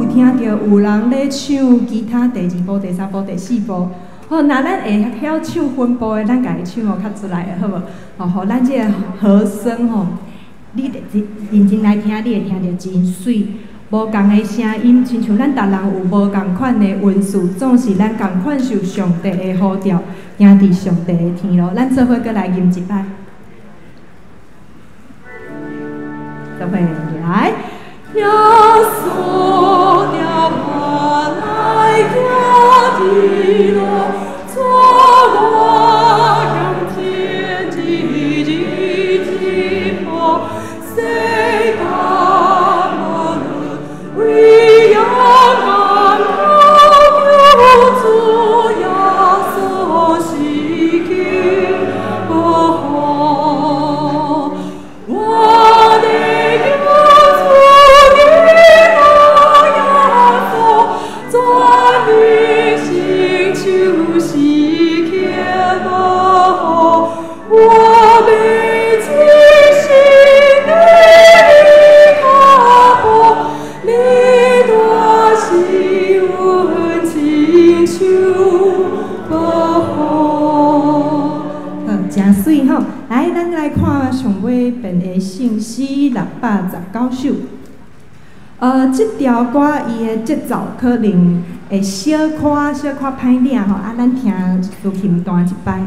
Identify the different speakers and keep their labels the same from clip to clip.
Speaker 1: 有聽著有人咧唱其他第二部、第三部、第四部。吼，若咱會曉唱分部的，咱共伊唱予較出來的，好無？吼，予咱這个和聲吼，你認真來聽，你會聽著真媠，無仝的聲音，親像咱逐人有無仝款的恩賜，總是咱仝款受上帝的呼召，行佇上帝的天路。咱做伙閣來吟一擺，做伙來。耶穌帶我來行的路，帶我向前一一步，世間無論為仰望救主耶穌是救保護我的救主基督耶穌，全能成就是天保護我欲一生跟你腳步，你大是阮親手保護。好，誠媠吼！來，咱來看上尾編的聖詩619首。這條歌伊的節奏可能會小可小可歹領吼，啊，咱聽司琴彈一擺。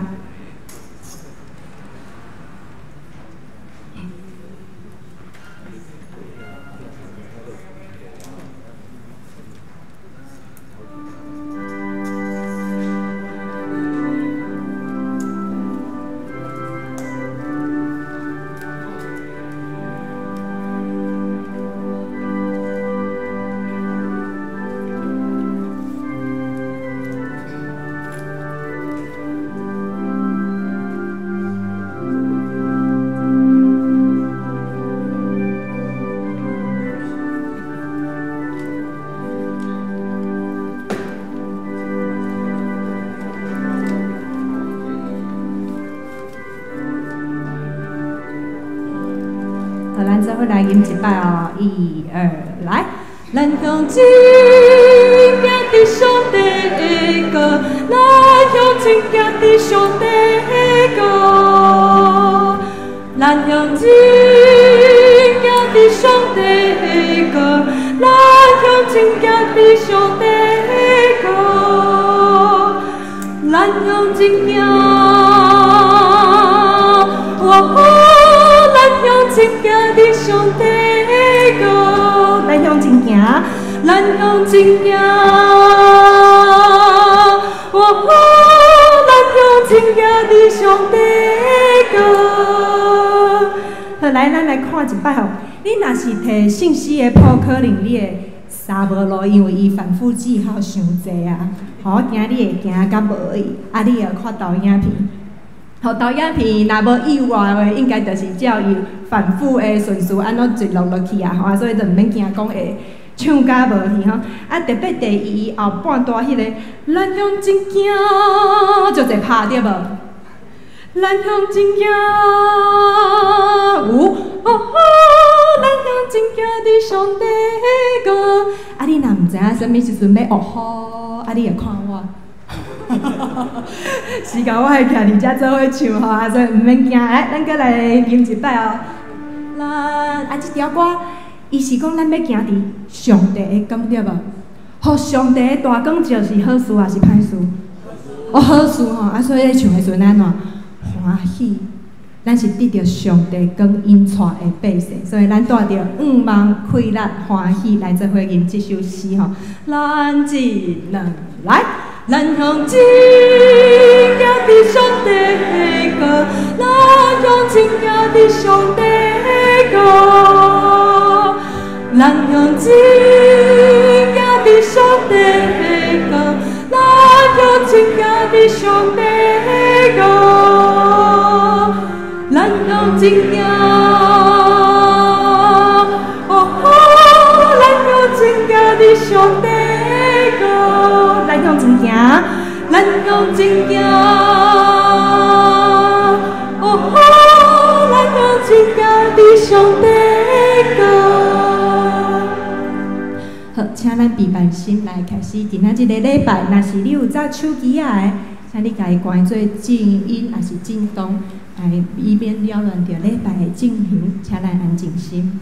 Speaker 1: 好，咱做伙來吟一擺哦，一二來。咱向前行佇上帝的國，咱向前行佇上帝的國，咱向前行佇上帝的國，咱向前行佇上帝的國，咱向前行，哦，咱向前行佇上帝的國，咱向前行，咱向前行，哦，咱向前行佇上帝的國。好，來，咱來看一擺吼。你若是摕聖詩的譜，可能你會三無路，因為伊反覆記號傷濟啊。吼，我驚你會行甲無去，啊，你會看投影片。吼，投影片若無意外的話，應該就是照伊反覆的順序按怎一落落去啊，吼，啊，所以就毋免驚講會唱甲無去吼。啊，特別第伊後半段彼個，咱向前行，足濟拍對無？咱向前行，有，哦，咱向前行佇上帝的國。啊，你若毋知影啥物時陣欲哦吼，啊，你會看我。時間我會徛佇遮做伙唱吼，啊，所以毋免驚。來，咱閣來吟一擺哦。咱啊，這條歌，伊是講咱欲行佇上帝的光，對無？予上帝的大光照是好事抑是歹事？哦，好事吼！啊，所以咧唱的時陣按怎歡喜？咱是得著上帝光引帶的百姓，所以咱帶著向望、快樂、歡喜來做伙吟這首詩吼。咱一、兩、來。咱向前行佇上帝的國，咱向前行佇上帝的國，咱向前行佇上帝的國，咱向前行佇上帝的國，咱向前行，哦，咱向前行佇上帝的國，咱向前行，咱向前行，哦，咱向前行佇上帝的國。好，
Speaker 2: 好，請咱備辦心來開始今仔這个禮拜。若是你有紮手機仔的，請你共伊關做靜音，抑是震動，來以免擾亂著禮拜的進行。請咱安靜心。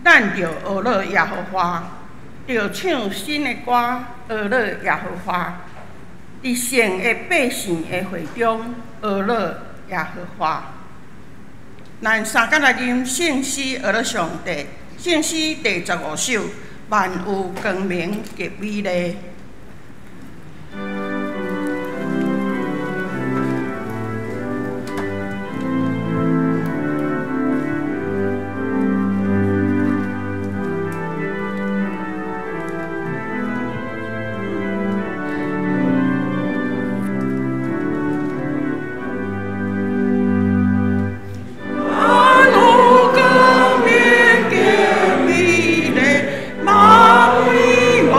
Speaker 3: 咱著学乐耶和華，著唱新的歌，学乐耶和華。佇聖的百姓的會中，学乐耶和華。咱三工來吟聖詩，学樂上帝。聖詩第15首，萬有光明極美麗。萬有光明極美麗，萬有無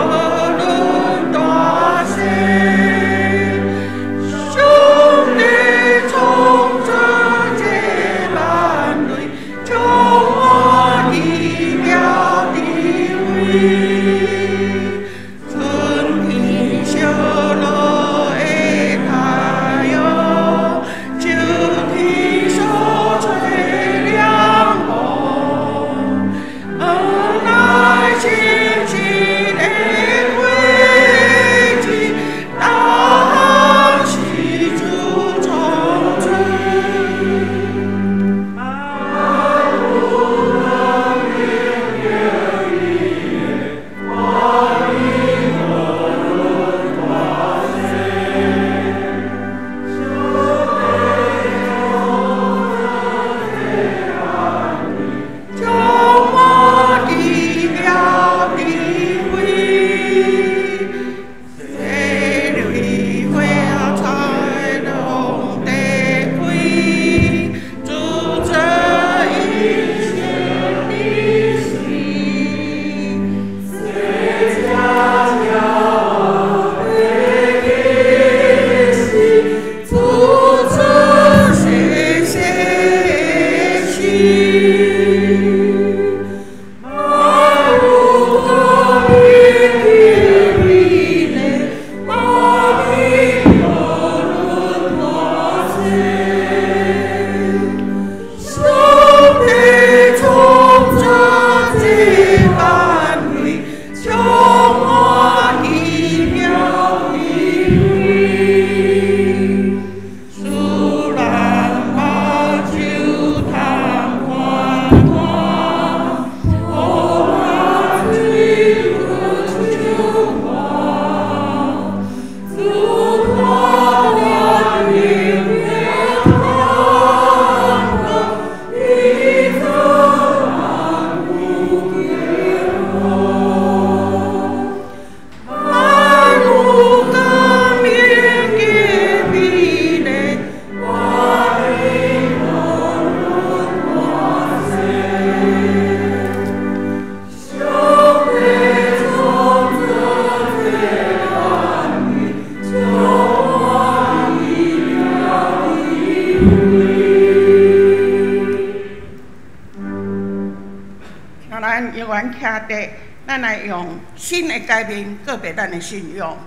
Speaker 3: 兄弟，咱來用新的誡命告白咱的信仰。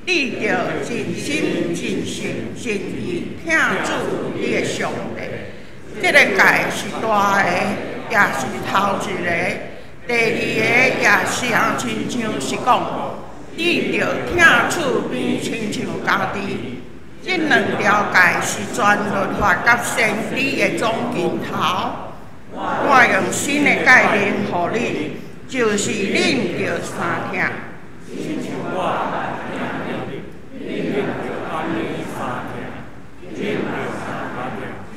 Speaker 3: 你著盡心、盡性、盡意疼主你的上帝。這个誡是大的，也是頭一个。第二个也相親像是講，你著疼厝邊親像家己。這兩條誡是全律法佮先知的總根頭。我用新的誡命予恁，就是恁著相疼。
Speaker 4: 親像我疼恁，恁著按呢相疼。恁著相疼，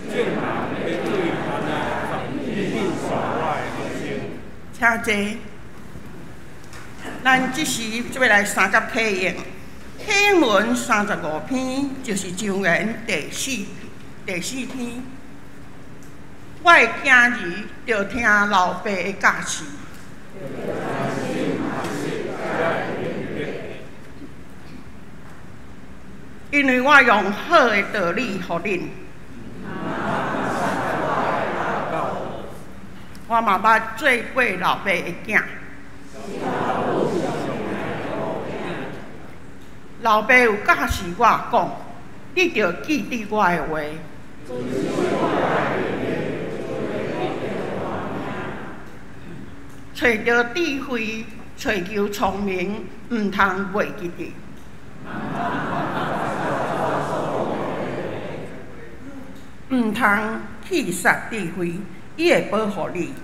Speaker 4: 眾人欲對按呢恁是我的學生。
Speaker 3: 請坐。咱這時欲來三甲啟應，啟應文35篇，就是箴言第四篇。我的囝兒著聽老爸的教示，因為我用好的道理予恁。我嘛捌做過老爸的囝。老爸有教示我講，你著記得我的話。揣著智慧，揣求聰明，毋通袂記得。毋通棄殺智慧，伊會保護你。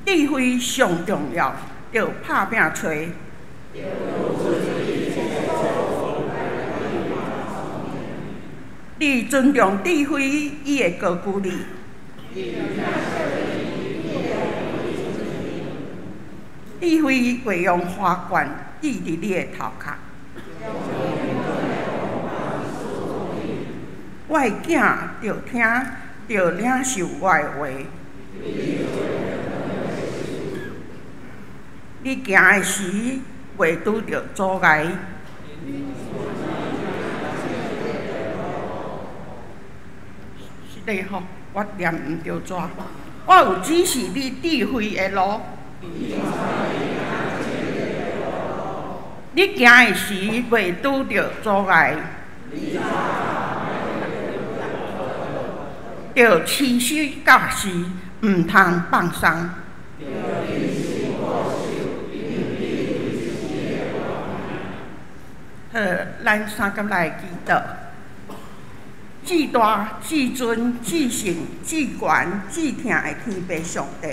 Speaker 3: 智慧上重要，著拍拚揣。你尊重智慧，伊會高舉你。智慧會用花冠戴佇你的頭殼。我的囝著聽，著領受我的話。你行的時，袂拄著阻礙。是的吼，我念毋著紙。我有指示你智慧的路。你行的時，袂拄著阻礙。著持守教示，毋通放鬆。好，咱三甲來祈禱。至大、至尊、至聖、至懸、至疼的天父上帝，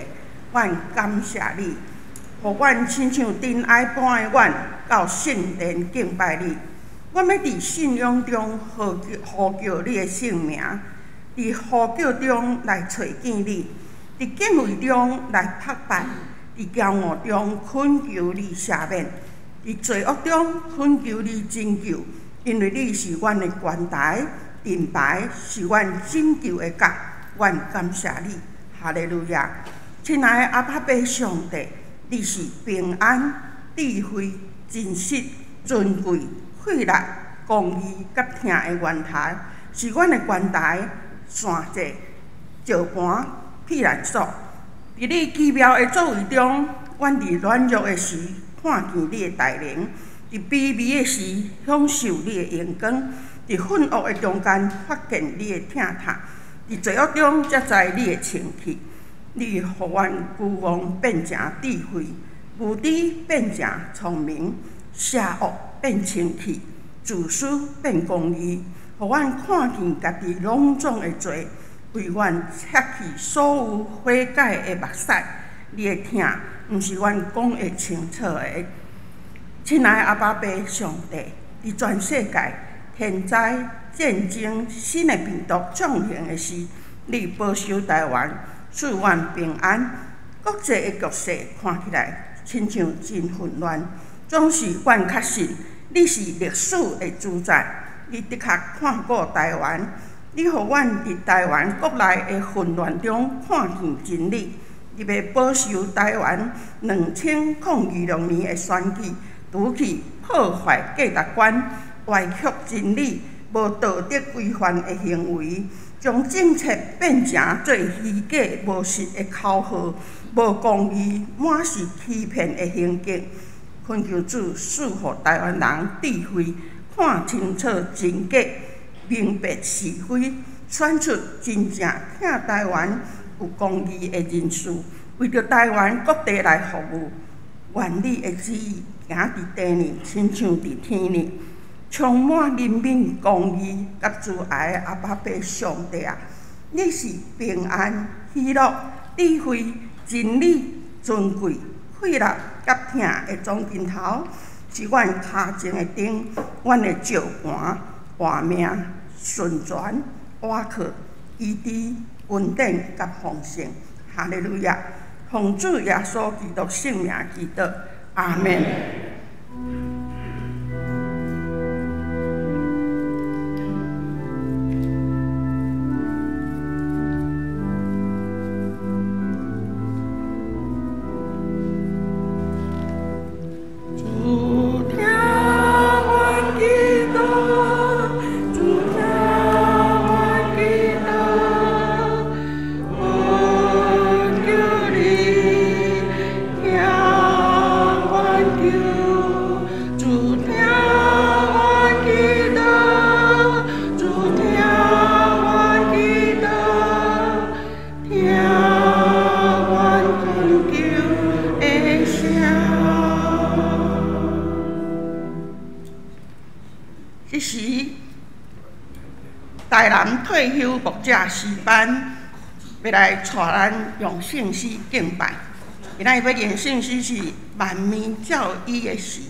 Speaker 3: 阮感謝你，予阮親像塵埃般的阮，到聖殿敬拜你。阮欲佇信仰中呼叫你的聖名，佇呼叫中來揣見你，佇敬畏中來膜拜，佇驕傲中懇求你赦免，佇罪惡中懇求你拯救，因為你是阮的懸台。盾牌是阮拯救的角，阮感謝你，哈利路亞！親愛的阿爸父上帝，你是平安、智慧、真實、尊貴、血力、公義佮疼的源頭，是阮的懸台、山寨、石盤、避難所。佇你奇妙的作為中，阮佇軟弱的時看見你的大能，佇卑微的時享受你的榮光。佇混惡的中間發現你的疼痛，佇罪惡中才知你的清氣。你予阮愚妄變成智慧，無知變成聰明，邪惡變清氣，自私變公義，予阮看見家己攏總的罪，為阮擦去所有悔改的目屎。你的疼毋是阮講會清楚的。親愛的阿爸父上帝，佇全世界天災、戰爭、新的病毒創行的時，你保守台灣，賜阮平安。國際的局勢看起來親像真混亂，總是阮確信你是歷史的主宰，你的確看顧台灣，你予阮佇台灣國內的混亂中看見真理。你欲保守台灣2026年的選舉，除去破壞價值觀、歪曲真理、無道德規範的行為，將政策變成做虛假無實的口號，無公義，滿是欺騙的行徑。懇求主賜予台灣人智慧，看清楚真假，明白是非，選出真正疼台灣、有公義的人士，為著台灣各地來服務。願你的旨意行佇地呢，親像佇天呢，充滿憐憫、公義佮慈愛的阿爸父上帝啊！你是平安、喜樂、智慧、真理、尊貴、快樂佮疼的總源頭，是阮跤前的燈，阮的石盤、活命、順全、倚靠、醫治、恩典佮豐盛。哈利路亞！奉主耶穌基督聖名祈禱，阿們。主聽阮祈禱，主聽阮祈禱，懇求你聽阮求，主聽阮祈禱，主聽阮祈禱，聽阮懇求的聲。這時，台南退休牧者詩班欲來帶咱用聖詩敬拜。今仔日欲念聖詩是萬民照伊的時。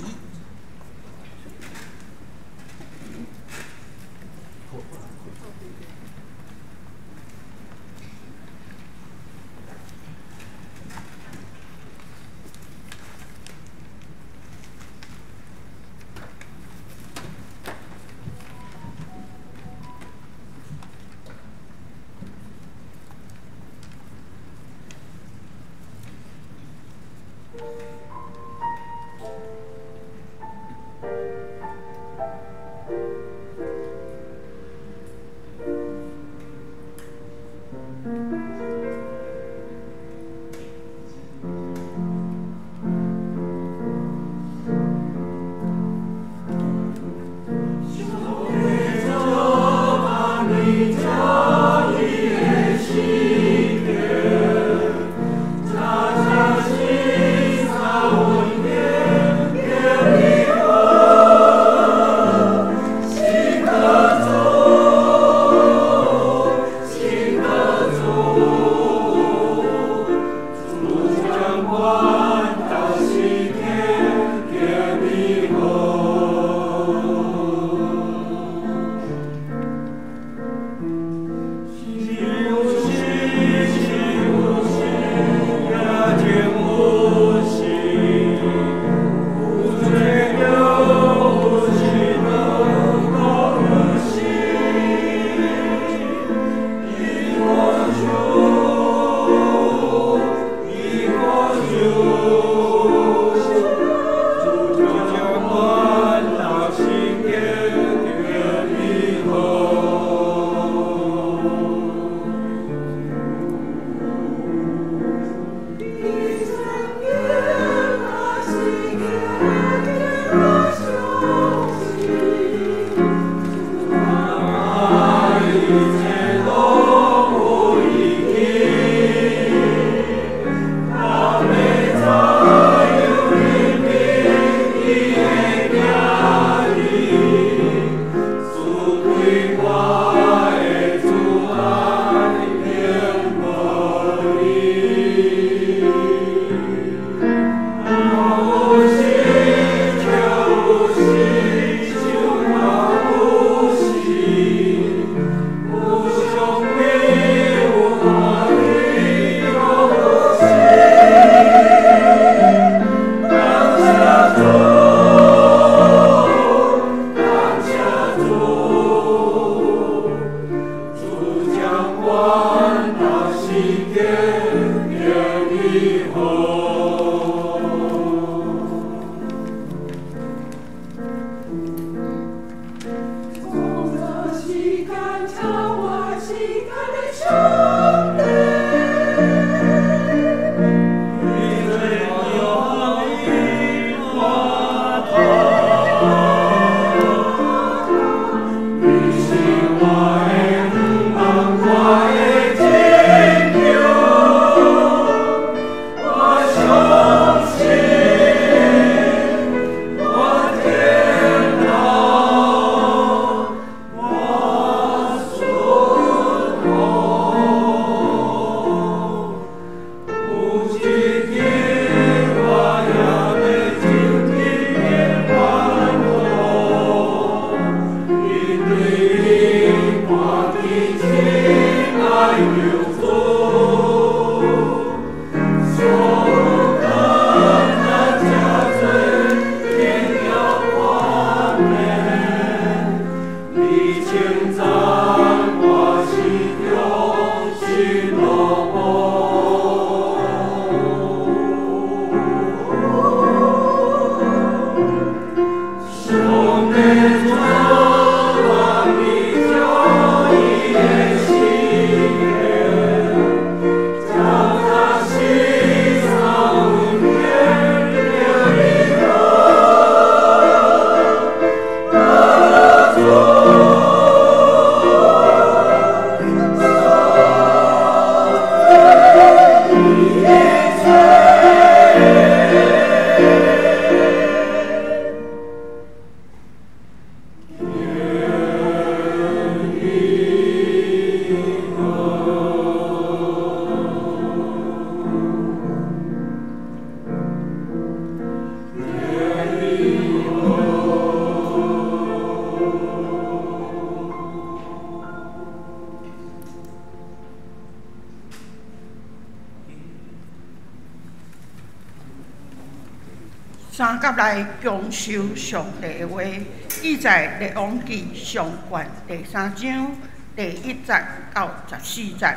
Speaker 3: 三佮來供受上帝的話，記載列王紀上卷第三章第一節到十四節。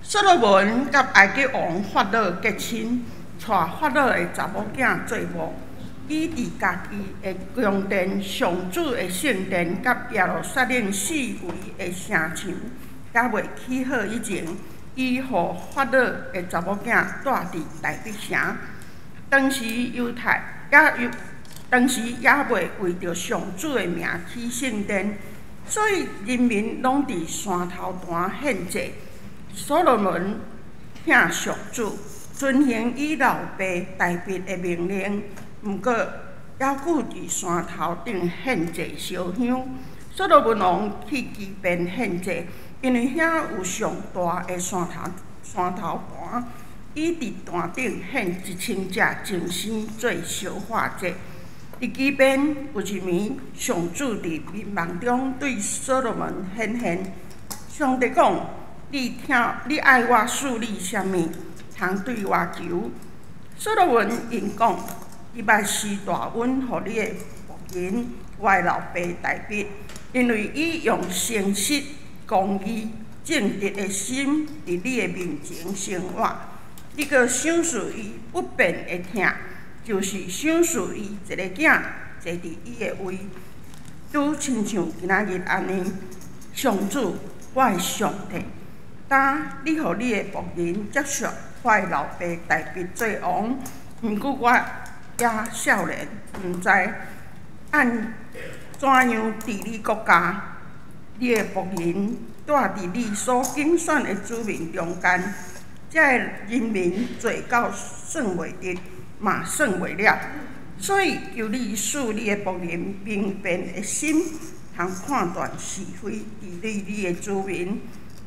Speaker 3: 所羅門佮埃及王法老結親，娶法老的查某囝做某。伊佇家己的宮殿、上主的聖殿佮耶路撒冷四圍的城牆猶未起好以前，伊予法老的查某囝蹛佇大彼城。當時猶太猶猶，當時猶未為著上主的名起聖殿，所以人民攏佇山頭壇獻祭。所羅門疼上主，遵行伊老爸大衛的命令，毋過猶閣佇山頭頂獻祭燒香。所羅門王去基遍獻祭，因為遐有上大的山頭山頭壇，伊佇壇頂獻一千隻精牲做燒化祭。佇基遍有一暝，上主佇眠夢中對所羅門顯現，上帝講：你聽，你愛我賜你啥物，通對我求。所羅門應講：你欲施大恩予你的僕人，我的老爸大衛，因為伊用誠實、公義、正直的心，佇你的面前生活。你閣賞賜伊不變的疼，就是賞賜伊一个囝坐佇伊的位，拄親像今仔日按呢。上主，我的上帝，今你予你的僕人接續我的老爸大衛做王，毋過我猶少年，毋知按怎樣治理國家。你的僕人蹛佇你所揀選的子民中間，這个人民濟到算袂得，嘛算袂了。所以求你賜你的僕人明辨的心，通判斷是非，治理你的子民。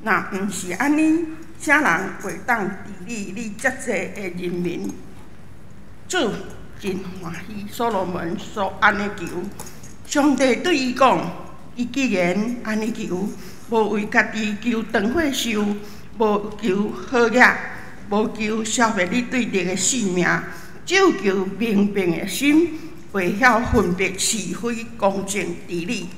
Speaker 3: 若毋是按呢，啥人會當治理你遮濟的人民？主真歡喜所羅門所按呢求。上帝對伊講：伊既然按呢求，無為家己求長歲壽，無求好額，無求消滅你對敵的性命，只有求明辨的心，會曉分別是非、公正治理。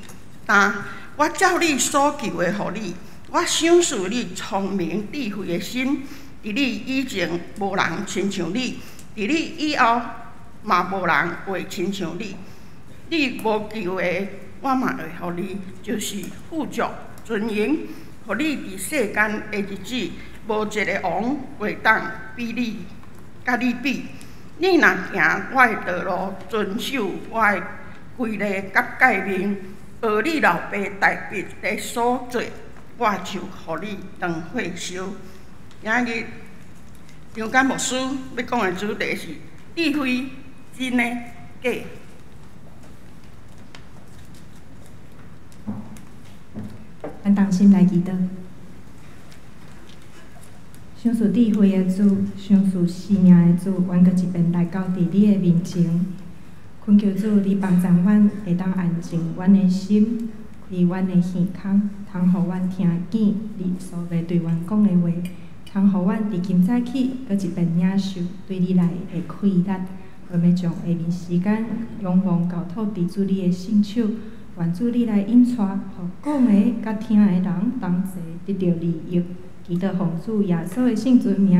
Speaker 3: 但我照你所求的予你，我賞賜你聰明智慧的心。佇你以前無人親像你，佇你以後嘛無人會親像你。你無求的，我嘛會予你，就是富足尊榮，予你佇世間的日子，無一个王會當比你，佮你比。你若行我的道路，遵守我的規例佮誡命，學你老爸大衛的所做，我就予你長歲壽。今日張簡牧師欲講的主題是智慧真的假？
Speaker 2: 咱同心來祈禱。賞賜智慧的主，賞賜生命的主，阮閣一遍來到佇你的面前，懇求主，你幫助阮會當安靜阮的心，開阮的耳孔，通予阮聽見你所欲對阮講的話，通予阮佇今早起閣一遍領受對你來的氣力。阮欲將下面時間仰望交託佇主你的聖手，願主你來引帶，予講的佮聽的人同齊得著利益。祈禱奉主耶穌的聖尊名，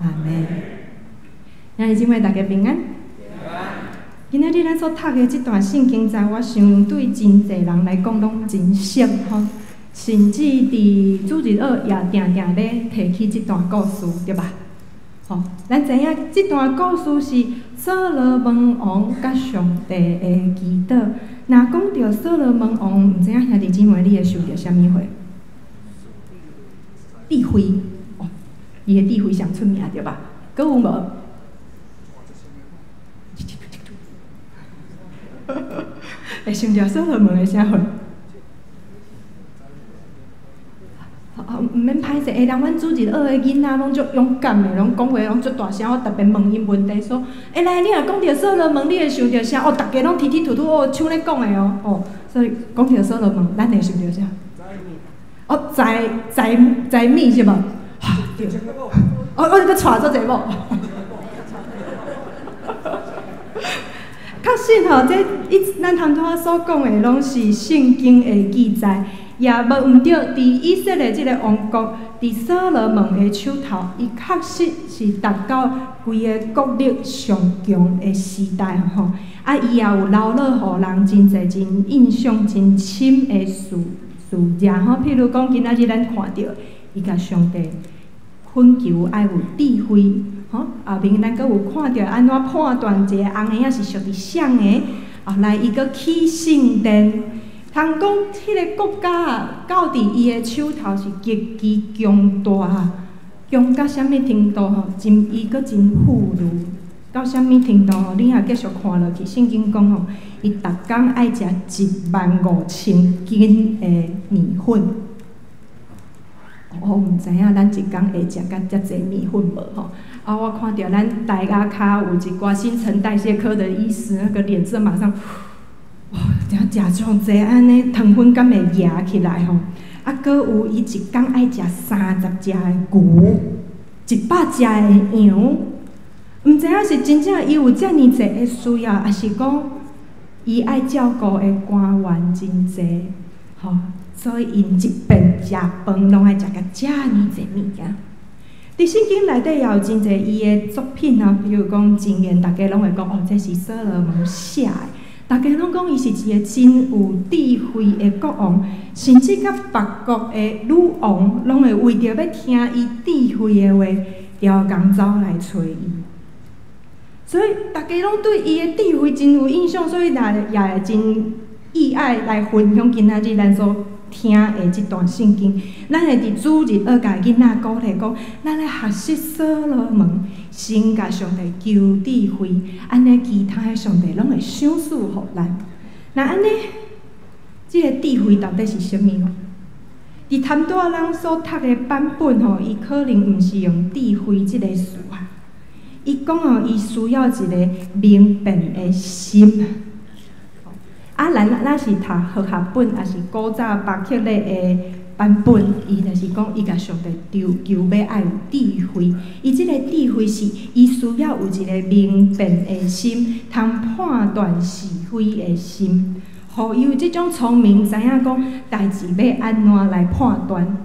Speaker 2: 阿們。兄弟姊妹，大家平安。今仔日咱所讀的這段聖經節，我想對真濟人來講攏真熟吼，甚至佇主日學也定定咧提起這段故事，對吧？吼，咱知影這段故事是所羅門王佮上帝的祈禱。若講著所羅門王，毋知影兄弟姊妹你會想著啥物貨？智慧，哦，伊的智慧上出名對吧？閣有無？會想著所羅門的啥貨？毋免歹勢，欸，人阮主日學的囡仔攏足勇敢的，攏講話攏足大聲。我特別問𪜶問題說：欸，來，你若講著所羅門，你會想著啥？哦，逐家攏提提吐吐，哦，搶咧講的哦，哦，所以講著所羅門，咱會想著啥？哦，財財財物是無？哈，對。哦，哦，你閣帶足濟某。確實吼，這一咱頭拄仔所講的，攏是聖經的記載，也無毋對。佇以色列這个王國，佇所羅門的手頭，伊確實是達到規个國力上強的時代吼。啊，伊也有留落予人真濟真印象真深的事跡吼。譬如講，今仔日咱看著，伊共上帝懇求愛有智慧。吼，後面咱閣有看著按怎判斷一个紅嬰仔是屬佇啥的，後來伊閣起聖殿，通講彼个國家啊，到佇伊的手頭是極其強大，強到啥物程度吼？真伊閣真富裕，到啥物程度吼？你若繼續看落去，聖經講吼，伊逐工愛食15,000斤的麵粉。我毋知影咱一工會食甲遮濟麵粉無吼？啊，我看著咱大家跤有一寡新陳代謝科的醫師，那個臉色馬上，哇！食遮濟按呢，糖分敢會壓起來吼？啊，閣有伊一工愛食30隻的牛，100隻的羊，毋知影是真正伊有遮爾濟的需要，抑是講伊愛照顧的官員真濟，吼？所以𪜶一遍食飯攏愛食甲遮爾濟物件。佇聖經內底也有真濟伊的作品啊，比如講箴言，逐家攏會講哦，這是所羅門寫的。逐家攏講伊是一個真有智慧的國王，甚至佮別國的女王攏會為著欲聽伊智慧的話，刁工走來揣伊。所以逐家攏對伊的智慧真有印象，所以也也會真意愛來分享今仔日咱所聽的這段聖經。咱會佇主日學共囡仔鼓勵講，咱來學習所羅門，先共上帝求智慧，按呢其他的上帝攏會賞賜予咱。若按呢，這个智慧到底是啥物吼？佇頭拄仔咱所讀的版本吼，伊可能毋是用智慧這个詞啊。伊講吼，伊需要一个明辨的心。啊，咱若是讀和合本，抑是古早巴克禮的版本，伊就是講，伊共上帝求求欲愛有智慧。伊這个智慧是，伊需要有一个明辨的心，通判斷是非的心，予伊有這種聰明，知影講代誌欲按怎來判斷。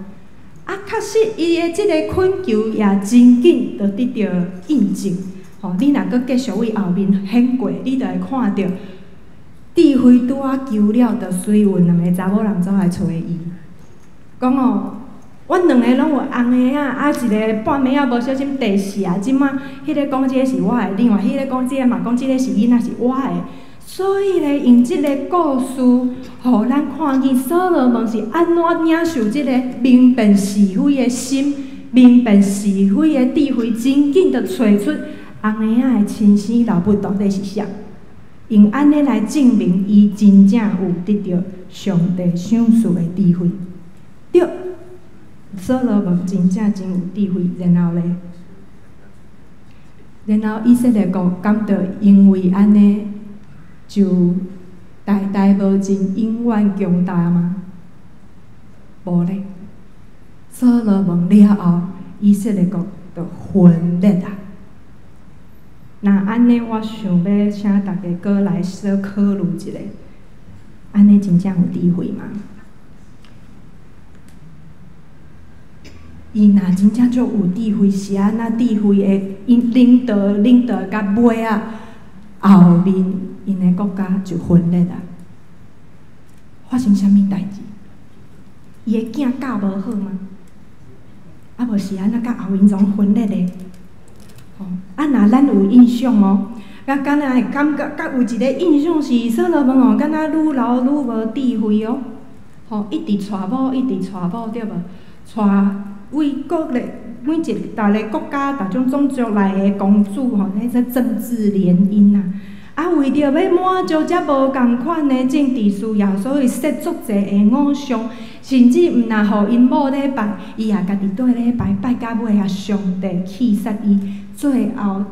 Speaker 2: 啊，確實，伊的這个懇求也真緊，就得著印證。吼，你若閣繼續為後面顯過，你就會看著。智慧拄仔求了，就隨有兩个查某人走來揣伊，講哦，阮兩个攏有紅嬰仔，啊一个半暝仔無小心地死啊，這馬彼个講這个是我的，另外彼个講這个嘛講這个是囡仔是我的，所以咧，用這个故事，予咱看見所羅門是按怎領受這个明辨是非的心，明辨是非的智慧，真緊就揣出紅嬰仔的親生老母到底是啥。用按呢來證明，伊真正有得著上帝賞賜的智慧。對，所羅門真正真有智慧。然後咧，然後以色列國敢著因為按呢就代代無盡，永遠強大嗎？無咧。所羅門了後，以色列國就分裂啊。若按呢，我想欲請大家閣來小考慮一下，按呢真正有智慧嗎？伊若真正足有智慧，是按怎智慧的？𪜶領導領導到尾仔，後面𪜶的國家就分裂啊！發生啥物代誌？伊的囝教無好嗎？啊，無是按怎到後𪜶總分裂的？吼，啊，若咱有印象哦，啊，敢若會感覺，佮有一个印象是所羅門哦，敢若愈老愈無智慧哦，吼，一直娶某，一直娶某，對無？娶為國咧，每一逐个國家、逐種種族來的公主吼，彼說政治聯姻啊，啊，為著欲滿足遮無仝款的政治需要，所以設足濟的偶像，甚至毋若予𪜶某咧拜，伊也家己綴咧拜，拜到尾啊，上帝氣殺伊。最後，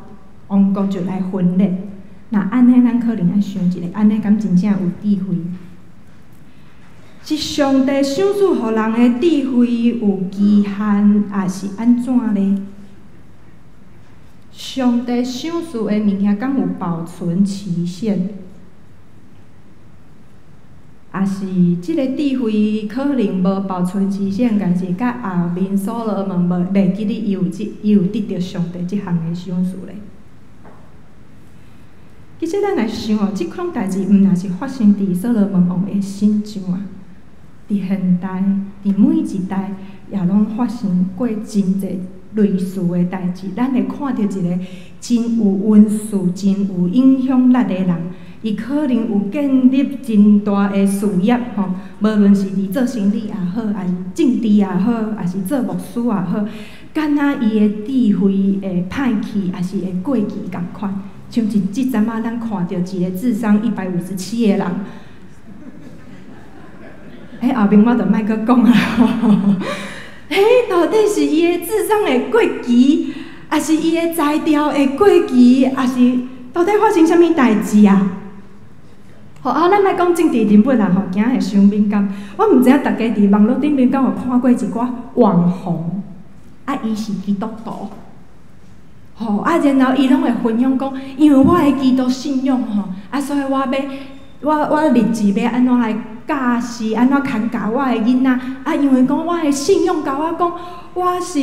Speaker 2: 王國就來分裂。若按呢，咱可能愛想一下，按呢敢真正有智慧？是上帝賞賜予人的智慧有期限，抑是按怎咧？上帝賞賜的物件敢有保存期限？抑是這个智慧可能無保存期限，但是佮後面所羅門無袂記得伊有得著上帝這項的賞賜咧。其實咱來想哦，這款代誌毋若是發生佇所羅門王的身上啊，佇現代，佇每一代也攏發生過真濟類似的代誌。咱會看著一个真有恩賜、真有影響力的人，伊可能有建立真大的事業吼，無論是佇做生理也好，抑是政治也好，抑是做牧師也好，敢若伊的智慧會歹去，抑是會過期仝款。像這這陣仔，咱看著一個智商157的人，欸，後面我就莫閣講啊。欸，到底是伊的智商會過期，抑是伊的才調會過期，抑是到底發生啥物代誌啊？吼啊，咱莫講政治人物啦，吼，驚會傷敏感。我毋知影大家佇網路頂面敢有看過一寡網紅，啊，伊是基督徒。吼啊，然後伊攏會分享講，因為我的基督信仰吼，啊，所以我日子欲按怎來教示，按怎牽教我的囡仔，啊，因為講我的信仰教我講，我是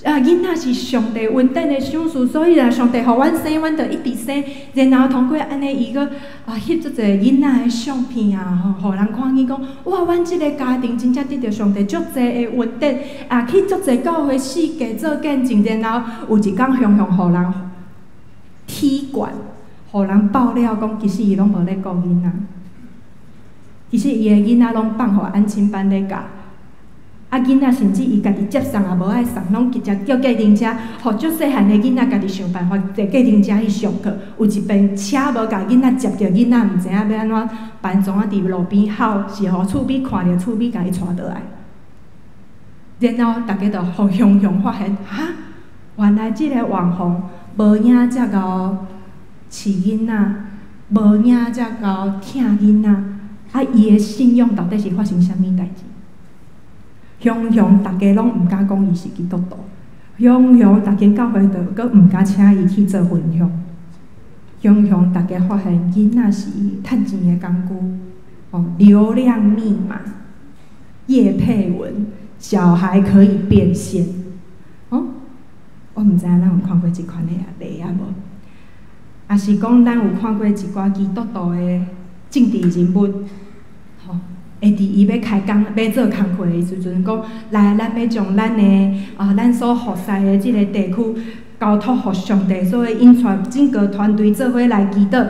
Speaker 2: 囡仔是上帝恩典的賞賜，所以若上帝予阮生，阮就一直生。然後通過按呢，伊閣啊翕足濟囡仔的相片啊，吼，予人看見講，哇，阮這个家庭真正得著上帝足濟的恩典，啊，去足濟教會四界做見證。然後有一工雄雄予人踢館，予人爆料講，其實伊攏無咧顧囡仔，其實伊的囡仔攏放予安親班咧教。啊，囡仔甚至伊家己接送也無愛送，攏直接叫計程車，予足細漢的囡仔家己想辦法坐計程車去上課。有一遍車無共囡仔接著，囡仔毋知影欲按怎辦，創啊佇路邊哭，是予厝邊看著厝邊共伊帶倒來。然後逐家就予雄雄發現，哈，原來這个網紅無影遮𠢕飼囡仔，無影遮𠢕疼囡仔，啊，伊的信仰到底是發生啥物代誌？雄雄，逐家攏毋敢講伊是基督徒。雄雄，逐間教會就閣毋敢請伊去做分享。雄雄，逐家發現囡仔是伊趁錢的工具，哦，流量密碼、業配文，小孩可以變現。哦，我毋知影咱有看過這款的例仔無？抑是講咱有看過一寡基督徒的政治人物，吼，會佇伊欲開工、欲做工課的時陣，講來，咱欲將咱的啊，咱所服侍的這个地區交託予上帝，所以𪜶帶整個團隊做伙來祈禱，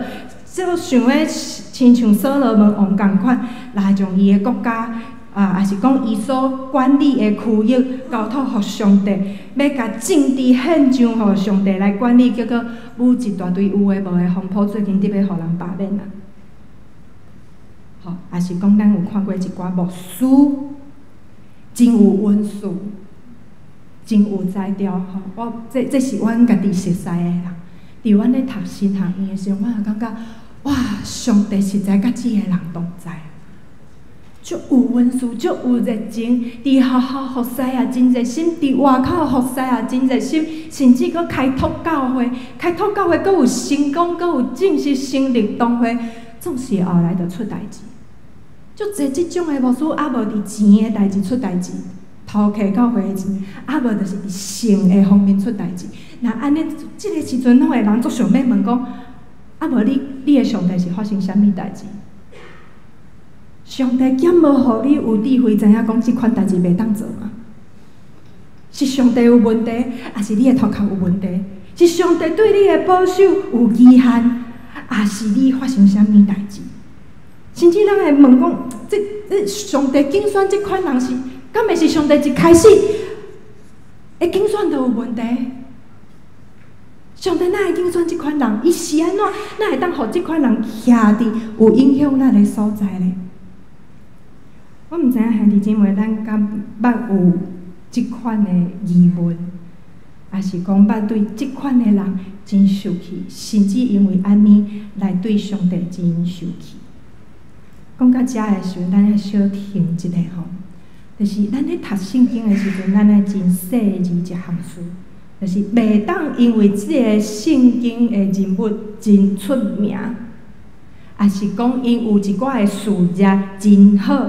Speaker 2: 就想欲親像所羅門王仝款，來將伊的國家啊，抑是講伊所管理的區域交託予上帝，欲共政治現象予上帝來管理，結果舞一大堆有的無的風波，最近得欲予人罷免啊！吼，抑是講咱有看過一寡牧師，真有恩賜，真有才調吼。我這是阮家己熟似的人，佇阮咧讀神學院的時陣，我就感覺哇，上帝實在佮這個人同在，足有恩賜，足有熱情，佇學校服侍也真熱心，佇外口服侍也真熱心，甚至閣開拓教會，開拓教會閣有成功，閣有正式成立堂會，總是後來就出代誌。足濟這種的牧師，啊無佇錢的代誌出代誌，偷摕教會的錢，啊無就是佇性的方面出代誌。若按呢，這个時陣攏會人足想欲問講，啊無你的上帝是發生啥物代誌？上帝敢無予你有智慧，知影講這款代誌袂當做嗎？是上帝有問題，抑是你的頭殼有問題？是上帝對你的保守有期限，抑是你發生啥物代誌？甚至咱會問講，這上帝揀選這款人是，敢會是上帝一開始的揀選就有問題？上帝哪會揀選這款人？伊是按怎？哪會當予這款人徛佇有影響力的所在咧？我毋知影兄弟姊妹，咱敢捌有這款的疑問，抑是講捌對這款的人真生氣，甚至因為按呢來對上帝真生氣。講到遮的時陣，咱愛小停一下吼，就是咱咧讀聖經的時陣，咱愛真細膩一項事，就是袂當因為這个聖經的人物真出名，抑是講𪜶有一寡的事業真好，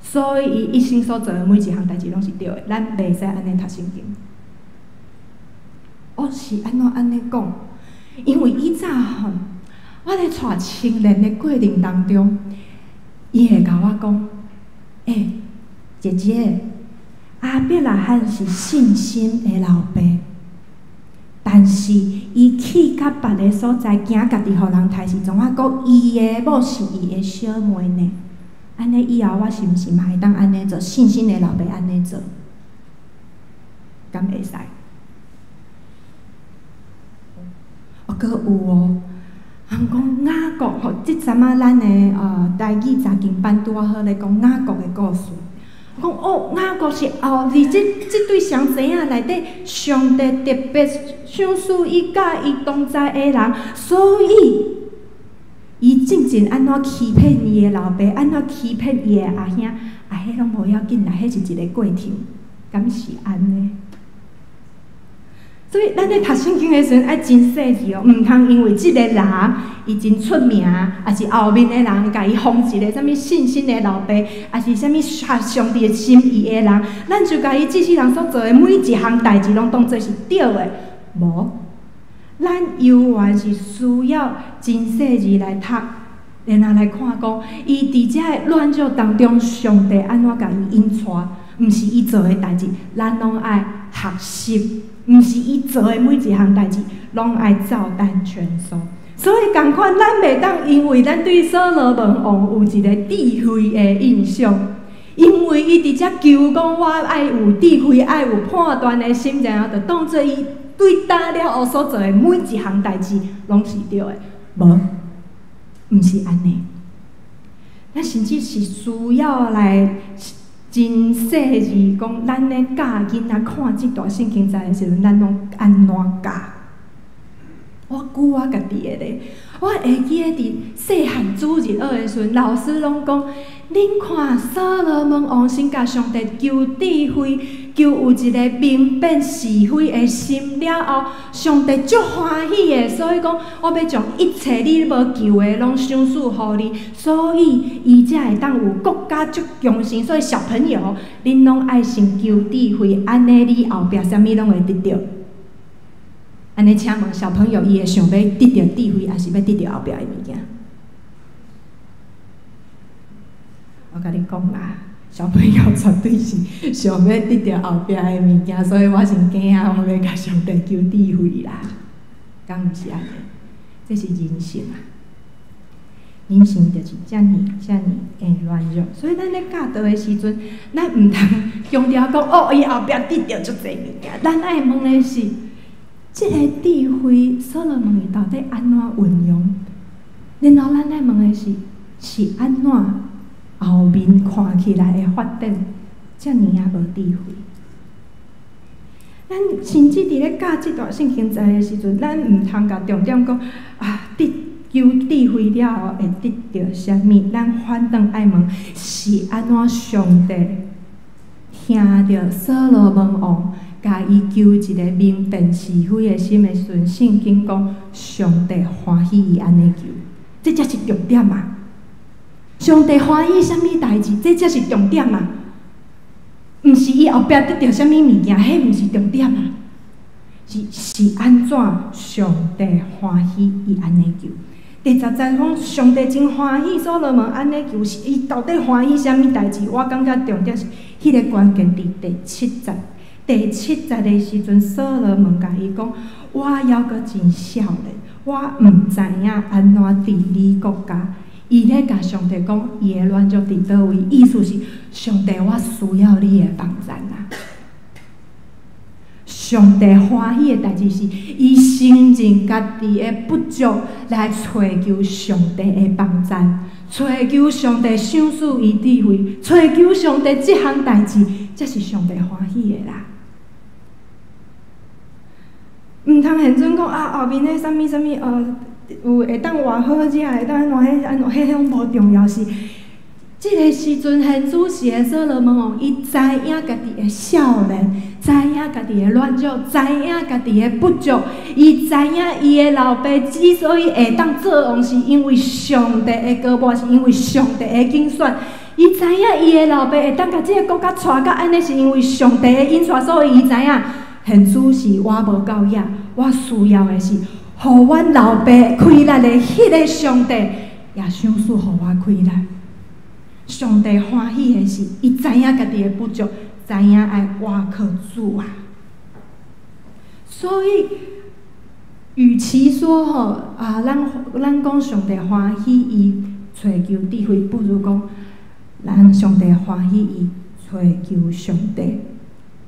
Speaker 2: 所以伊一生所做的每一項代誌攏是對的。咱袂使按呢讀聖經。我是按怎按呢講？因為以早吼，我咧帶青年的過程當中，伊會共我講：欸，姐姐，亞伯拉罕是信心的老爸，但是伊去到別个所在，驚家己予人刣時陣，還閣伊的某是伊的小妹呢。按呢以後我是毋是嘛會當按呢做？信心的老爸按呢做，敢會使？哦，閣有哦，人講雅各吼，這陣仔咱的台語查經班拄仔好咧講雅各的故事。講哦，雅各是後佇這對雙子仔內底，上帝特別賞賜伊佮伊同在的人，所以伊進前按怎欺騙伊的老爸，按怎欺騙伊的阿兄，啊，彼攏無要緊啦，彼是一個過程，敢是按呢？所以咱咧讀聖經的時陣愛真細緻哦，毋通因為這个人伊真出名，抑是後面的人共伊封一个啥物信心的老爸，抑是啥物合上帝的心意的人，咱就共伊這世人所做的每一項代誌攏當做是對的。無，咱猶原是需要真細緻來讀，然後來看講，伊佇這个軟弱當中，上帝按怎共伊引帶，毋是伊做的代誌，咱攏愛學習。毋是伊做的每一項代誌，攏愛照單全收。所以仝款，咱袂當因為咱對所羅門王有一個智慧的印象，因為伊佇遮求講我愛有智慧，愛有判斷的心，然後就當做伊對今了後所做的每一項代誌攏是對的。無，毋是按呢。咱甚至是需要來真細緻講，咱咧教囡仔看這段聖經節的時陣，咱攏按怎教？我舉我家己的例，我會記得佇細漢主日學的時陣，老師攏講，恁看所羅門王先共上帝求智慧，求有一個明辨是非的心了後，上帝足歡喜的，所以講我欲將一切你無求的攏賞賜予你，所以伊才會當有國家足強盛。所以小朋友，恁攏愛先求智慧，按呢你後壁啥物攏會得著。按呢，請問小朋友，伊會想欲得著智慧，抑是欲得著後壁的物件？我共你講啦，小朋友絕對是想欲得著後壁的物件，所以我先驚啊，我欲共上帝求智慧啦，敢毋是按呢？這是人性啊，人性就是遮爾遮爾的軟弱，所以咱咧教導的時陣，咱毋通強調講哦，伊後壁得著足濟物件，咱愛問的是，這個智慧所羅門伊到底按怎運用？然後咱愛問的是，是按怎後面看起來的發展遮爾仔無智慧？咱甚至佇咧教這段聖經節的時陣，咱毋通共重點講啊，得求智慧了後會得著啥物？咱反轉愛問是按怎上帝聽著所羅門王共伊求一個明辨是非的心的時陣，聖經講上帝歡喜伊按呢求，這才是重點啊！上帝歡喜啥物代誌，這才是重點啊！毋是伊後壁得著啥物物件，彼毋是重點啊！是按怎上帝歡喜伊按呢求？第十節講上帝真歡喜所羅門按呢求，是伊到底歡喜啥物代誌？我感覺重點是彼個關鍵佇第七節。第七節的時陣，所羅門共伊講：我猶閣真少年，我毋知影按怎治理國家。伊咧共上帝講，伊的軟弱佇佗位？意思是上帝，我需要你的幫助啊！上帝歡喜的代誌是，伊承認家己的不足，來揣求上帝的幫助，揣求上帝賞賜伊智慧，揣求上帝這項代誌，才是上帝歡喜的啦。毋通現陣講啊，後面的啥物啥物，有會當偌好食，會當按怎彼按怎彼攏無重要，是這个時陣，現主時的所羅門王，伊知影家己的少年，知影家己的軟弱，知影家己的不足。伊知影伊的老爸之所以會當做王，是因為上帝的膏抹，是因為上帝的揀選。伊知影伊的老爸會當共這个國家帶到按呢，是因為上帝的引帶，所以伊知影現主時我無夠遐，我需要的是，予阮老爸氣力的彼个上帝，也賞賜予我氣力。上帝歡喜的是，伊知影家己的不足，知影愛倚靠主啊。所以，與其說吼啊，咱講上帝歡喜伊揣求智慧，不如講咱上帝歡喜伊揣求上帝，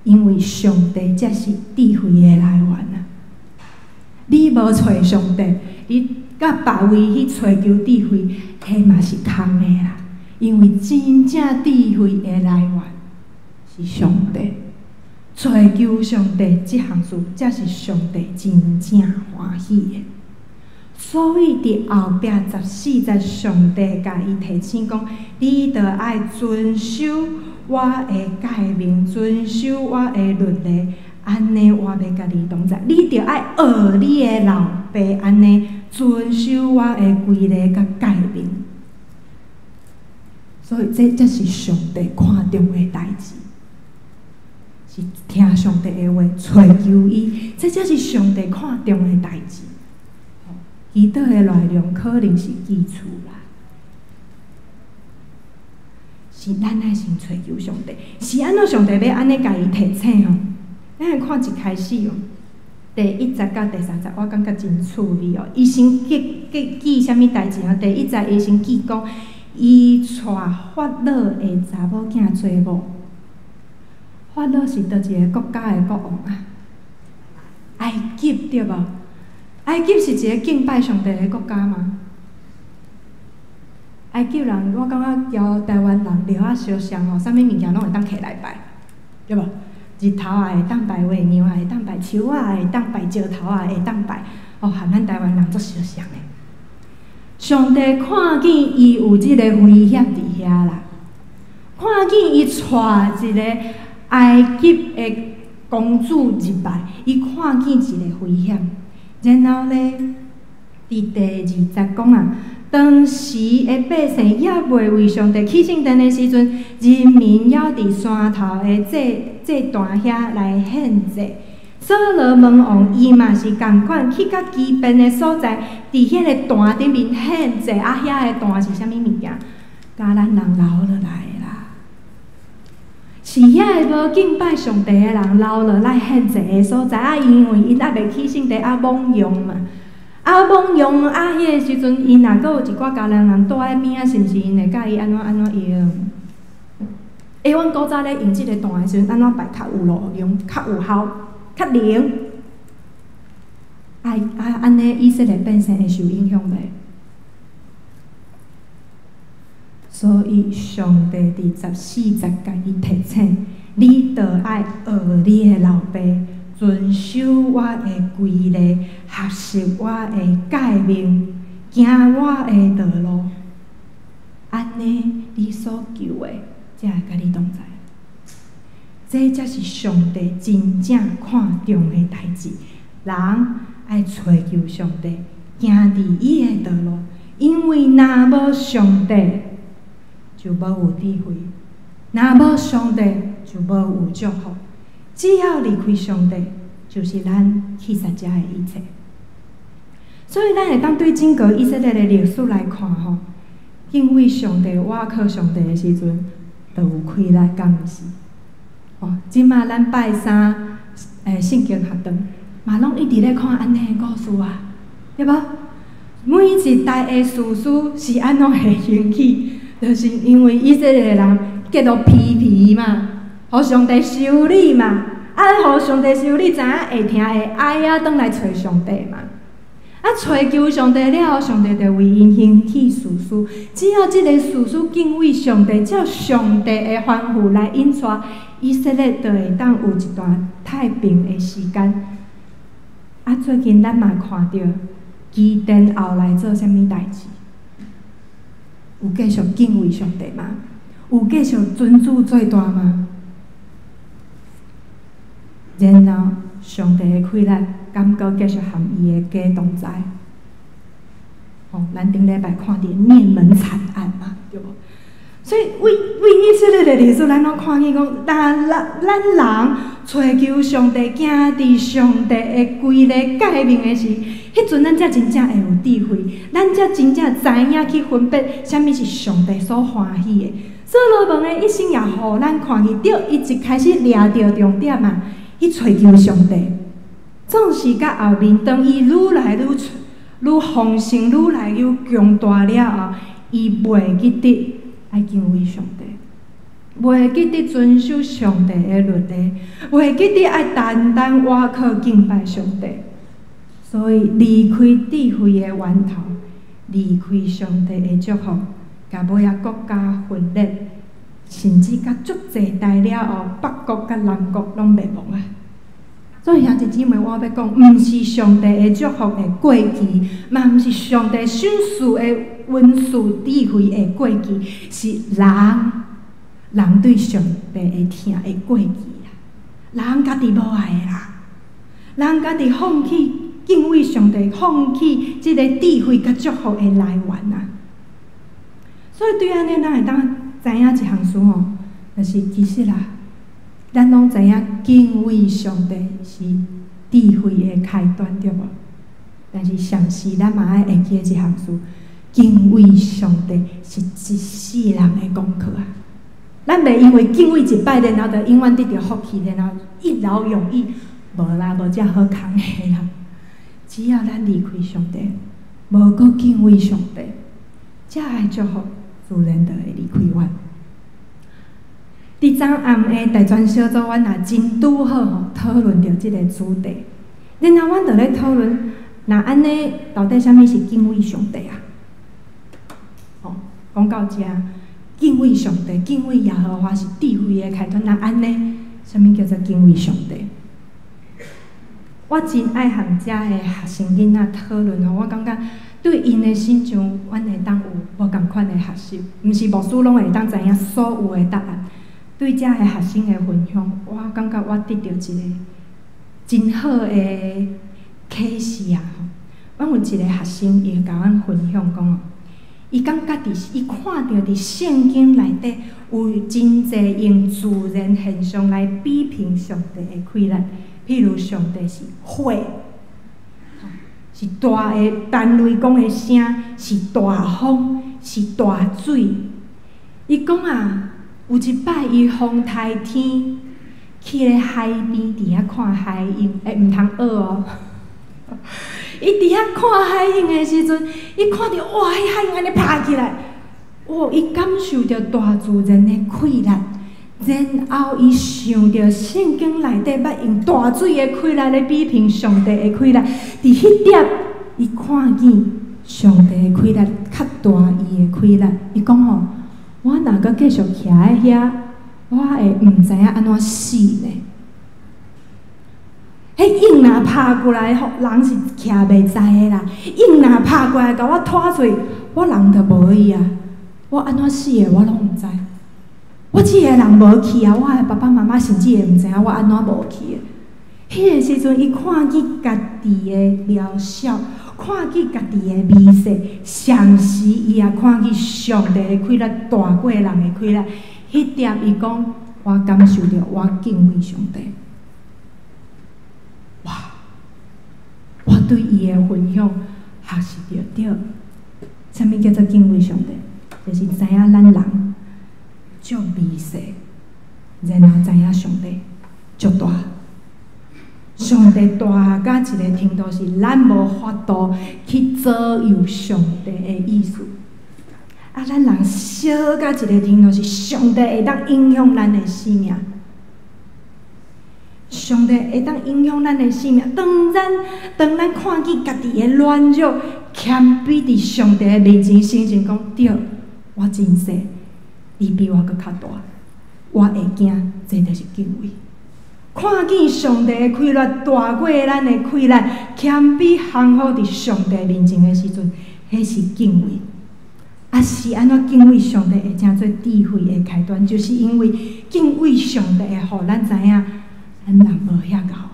Speaker 2: 因為上帝才是智慧的來源啊。你無揣上帝，你佮別位去揣求智慧，彼嘛是空的啦。因為真正智慧的來源是上帝，揣求上帝這項事，才是上帝真正歡喜的。所以佇後壁十四節，上帝共伊提醒講：你著愛遵守我的誡命，遵守我的律例，按呢我欲佮你同在。你著愛學你的老爸按呢遵守我的規例佮誡命。所以這才是上帝看重的代誌，是聽上帝的話，揣求伊，這才是上帝看重的代誌。祈禱的內容可能是記厝啦，是咱愛先揣求上帝，是按怎上帝欲按呢共伊提醒吼？咱來看一開始哦，第一節佮第三節，我感覺真趣味哦。伊先記記記啥物代誌吼？第一節伊先記講，伊娶法老的查某囝做某。法老是佗一个國家的國王啊？埃及對無？埃及是一个敬拜上帝的國家嗎？埃及人，我感覺佮台灣人著仔相像吼，啥物物件攏會當摕來拜，對無？日頭也會當拜，月娘也會當拜，樹仔也會當拜，石頭也會當拜，哦，和咱台灣人足相像的。上帝看見伊有這个危險佇遐啦，看見伊娶一个埃及的公主入來，伊看見一个危險。然後咧，佇第二節講啊，當時的百姓猶未為上帝起聖殿的時陣，人民猶佇山頭的祭祭壇遐來獻祭。所羅門王伊嘛是仝款去到基遍的所在，佇彼个壇頂面獻祭。啊，遐个壇是啥物物件？迦南人留落來的啦，是遐个無敬拜上帝的人留落來獻祭的所在。啊，因為𪜶猶未起聖殿，啊，罔用嘛，啊，罔用啊，彼個時陣，𪜶若閣有一寡迦南人住佇邊仔，是毋是𪜶會佮意按怎按怎用？欸，阮古早咧用這个壇的時陣，按怎拜較有路用，較有效，較靈？啊啊，按呢以色列百姓會受影響袂？所以上帝佇十四節共伊提醒：你著愛學你的老爸，遵守我的規例，學習我的誡命，行我的道路。按呢，你所求的，才會佮你同在。這才是上帝真正看重的代誌。人愛揣求上帝，行佇伊的道路，因為若無上帝，就無有智慧；若無上帝，就無有祝福。只要離開上帝，就是咱去殺遮的一切。所以，咱會當對整個以色列的歷史來看吼，敬畏上帝、倚靠上帝的時陣，就有氣力，敢毋是？哦，這馬咱拜三聖經學堂，嘛攏一直咧看按呢的故事啊，對無？每一代的士師是按怎會興起？就是因為以色列人結落疲疲嘛，予上帝修理嘛，啊，予上帝修理，知影會疼會哀啊，轉來揣上帝嘛。啊，揣求上帝了後，上帝就為𪜶興起士師。只要這个士師敬畏上帝，照上帝的吩咐來引帶以色列，就會當有一段太平的時間。啊，最近咱嘛看著基甸後來做啥物代誌？有繼續敬畏上帝嗎？有繼續尊主做大嗎？然後上帝的氣力，敢閣繼續和伊的家同在？吼，咱頂禮拜看著滅門慘案嘛，對無？所以為為以色列的歷史，咱攏看見講，若咱咱人揣求上帝，行佇上帝的規例誡命的時，彼陣咱才真正會有智慧，咱才真正知影去分別啥物是上帝所歡喜的。所羅門的一生也予咱看見，對，伊一開始掠著重點啊，去揣求上帝，總是到後面，當伊愈來愈愈豐盛，愈來愈強大了後，伊袂記得愛敬畏上帝，袂記得遵守上帝的律例，袂記得愛單單倚靠敬拜上帝，所以離開智慧的源頭，離開上帝的祝福，共尾仔國家分裂，甚至甲足濟代了後，北國佮南國攏滅亡啊！所以兄弟姊妹，我欲講，毋是上帝的祝福會過期，嘛毋是上帝賞賜的恩賜智慧會過期，是人人對上帝的疼會過期啦。人家己無愛的啦，人家己放棄敬畏上帝，放棄這个智慧佮祝福的來源啊。所以對按呢，咱會當知影一項事吼，就是其實啦，咱攏知影敬畏上帝是智慧的開端，對無？但是同時，咱嘛愛會記得一項事：敬畏上帝是一世人的功課啊！咱袂因為敬畏一擺，然後就永遠得著福氣，然後一勞永逸，無啦，無遮好康的啦。只要咱離開上帝，無閣敬畏上帝，遮的祝福自然就會離開阮。佇昨暗的大專小組，阮也真拄好吼討論著這個主題。然後阮就咧討論，若按呢，到底啥物是敬畏上帝啊？吼，講到遮，敬畏上帝、敬畏耶和華是智慧的開端。若按呢，啥物叫做敬畏上帝？我真愛和遮的學生囡仔討論吼，我感覺對𪜶的身上，阮會當有無仝款的學習，毋是牧師攏會當知影所有的答案。對遮的學生的分享，我感覺我得著一個真好的啟示啊！阮有一個學生，伊共阮分享講哦，伊感覺佇伊看著佇聖經內底有真濟用自然現象來比評上帝的氣力，譬如上帝是火，是大的單雷公的聲，是大風，是大水。伊講啊，有一擺，伊風颱天去咧海邊，佇遐看海湧，欸，毋通學哦。伊佇遐看海湧的時陣，伊看著哇，彼海湧按呢拍起來，哇！伊感受著大自然的氣力，然後伊想著聖經內底捌用大水的氣力來比評上帝的氣力，佇彼點，伊看見上帝的氣力較大伊的氣力，伊講吼，我若閣繼續徛佇遐，我會毋知影按怎死呢？彼湧若拍過來，吼，人是徛袂在的啦。湧若拍過來，共我拖出去，我人就無去啊！我按怎死的，我攏毋知。我一个人無去啊！我的爸爸媽媽甚至會毋知影我按怎無去的。彼個時陣，伊看見家己的渺小，看見家己的微細，同時伊也看見上帝的氣力大過人的氣力。彼點伊講，我感受著，我敬畏上帝。哇！我對伊的分享學習著對，啥物叫做敬畏上帝？就是知影咱人足微細，然後知影上帝足大。上帝大到一个程度是咱無法度去左右上帝的意思。啊，咱人小到一个程度是上帝會當影響咱的生命。上帝會當影響咱的生命。當咱當咱看見家己的軟弱、謙卑佇上帝的面前，承認講對，我真細，你比我閣較大，我會驚，這就是敬畏。看見上帝的氣力大過咱的氣力，謙卑降服佇上帝面前的時陣，彼是敬畏。啊是按怎敬畏上帝會成做智慧的開端？就是因為敬畏上帝會予咱知影，咱人無遐𠢕啦。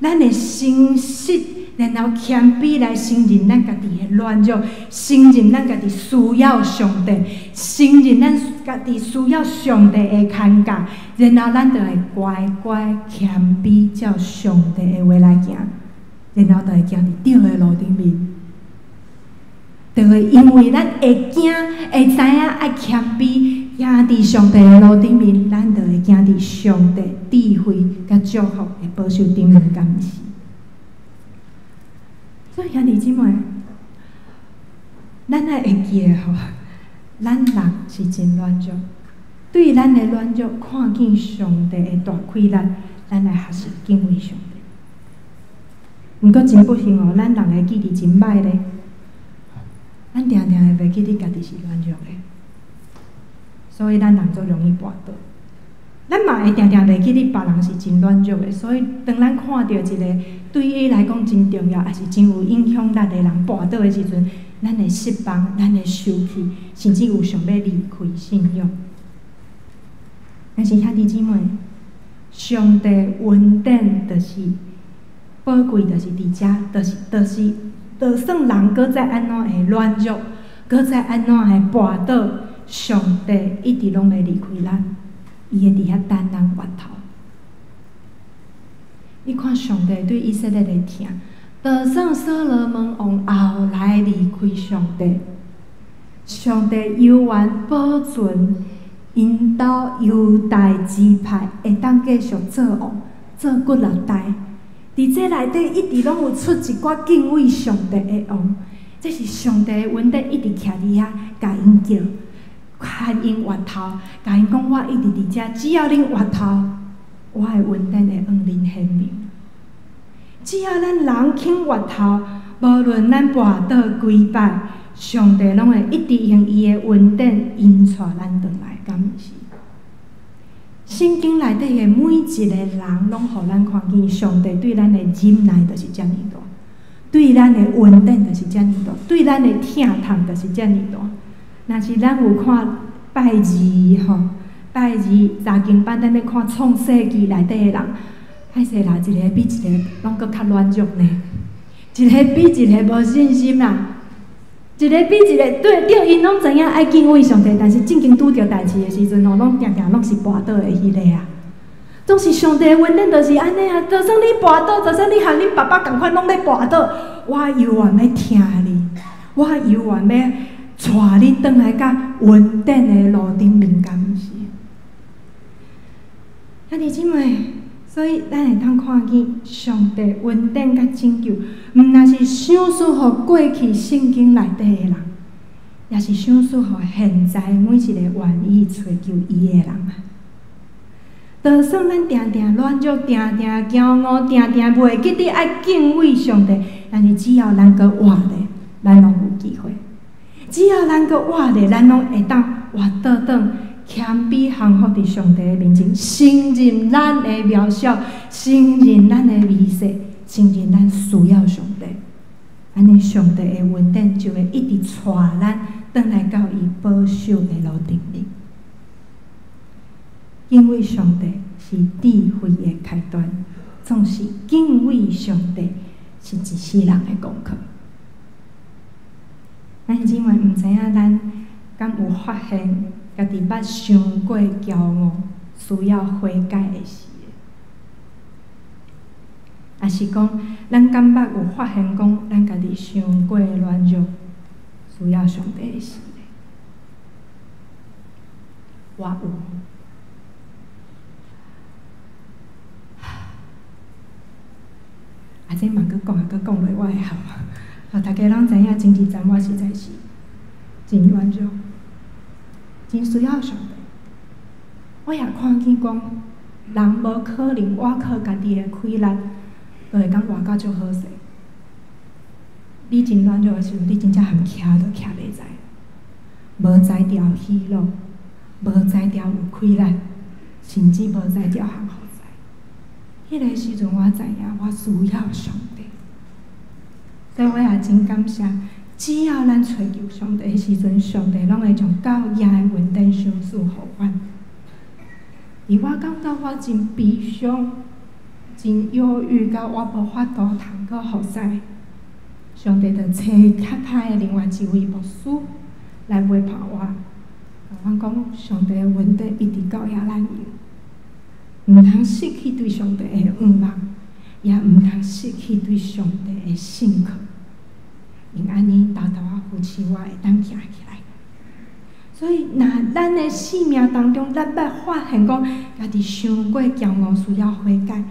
Speaker 2: 咱會誠實，然後謙卑來承認咱家己的軟弱，承認咱家己需要上帝，承認咱家己需要上帝的牽教，然後咱就會乖乖謙卑，照上帝的話來行，然後就會行佇對的路頂面。就會因為咱會驚，會知影愛謙卑，行佇上帝的路頂面，咱就會行佇上帝智慧佮祝福的保守頂面，敢毋是？所以兄弟姊妹，咱愛會記得吼，咱人是真軟弱，對咱的軟弱，看見上帝的大氣力，咱來學習敬畏上帝。毋過真不幸哦，咱人的記憶真歹咧。咱定定會袂記得家己是軟弱的，所以咱人足容易跋倒。咱嘛會定定袂記得別人是真軟弱的，所以當咱看著一個對伊來講真重要，抑是真有影響力的人跋倒的時陣，咱會失望，咱會生氣，甚至有想欲離開信仰。但是兄弟姊妹，上帝恩典就是寶貴，就是佇遮，就是。就算人閣再按怎會軟弱，閣再按怎會跋倒，上帝一直攏袂離開咱，伊會佇遐等咱回頭。你看上帝對以色列的疼，就算所羅門王後來離開上帝，上帝猶原保存𪜶兜猶大支派會當繼續做王，做幾若代。佇這內底一直攏有出一寡敬畏上帝的王，這是上帝的恩典，一直徛佇遐，共𪜶叫，牽𪜶回頭，共𪜶講我一直佇遮，只要恁回頭，我的恩典會向恁顯明。只要咱人肯回頭，無論咱跋倒幾擺，上帝攏會一直用伊的恩典引帶咱轉來，敢毋是？聖經內底的每一個人，攏予咱看見上帝對咱的忍耐就是遮爾大，對咱的恩典就是遮爾大，對咱的疼痛就是遮爾大。若是咱有看拜二吼，拜二查經班，咱咧看創世紀內底的人，歹勢啦，一個比一個攏閣較軟弱呢，一個比一個無信心啦。一個比一個對對，𪜶攏知影愛敬畏上帝，但是正經拄著代誌的時陣吼，攏定定攏是跋倒的彼個啊。總是上帝的恩典就是按呢啊，就算你跋倒，就算你和恁爸爸仝款攏咧跋倒，我猶原欲疼你，我猶原欲帶你轉來到恩典的路頂面，敢毋是？兄弟姊妹，所以咱會當看見上帝恩典佮拯救，毋但是賞賜予過去聖經內底的人，也是賞賜予現在每一個願意揣求伊的人啊。就算咱定定軟弱，定定驕傲，定定袂記得愛敬畏上帝，但是只要咱閣活咧，咱攏有機會。只要咱閣活咧，咱攏會當活倒轉，謙卑降服佇上帝的面前，承認咱的渺小，承認咱的微細，承認咱需要上帝。按呢，上帝的恩典就會一直帶咱轉來到伊保守的路頂面。敬畏上帝是智慧的開端，總是敬畏上帝是一世人的功課。咱姊妹毋知影，咱敢有發現家己捌傷過驕傲，需要悔改的時？抑是講，咱敢捌有發現講，咱家己傷過軟弱，需要上帝的時？我有。啊，這嘛閣講啊，閣講落我會喊啊！大家攏知影，前一陣我實在是真軟弱，真需要上帝。我也看見講，人無可能倚靠家己的氣力，就會當活甲足好勢。你真軟弱的時陣，你真正含徛都徛袂在，無才調喜樂，無才調有氣力，甚至無才調幸福。彼個時陣，我知影我需要上帝，所以我也真感謝只要咱揣求上帝的时阵，上帝攏會將夠額的恩典賞賜予阮。而我感覺我真悲傷、真憂鬱，到我無法度通閣服侍。上帝就差較歹的另外一位牧師來陪伴我，共阮講上帝的恩典一直夠額咱用，毋通失去對上帝的仰望，也毋通失去對上帝的信靠。因按呢，沓沓仔扶持我會當行起來。所以，若咱的生命當中，咱捌發現講家己傷過驕傲，需要悔改，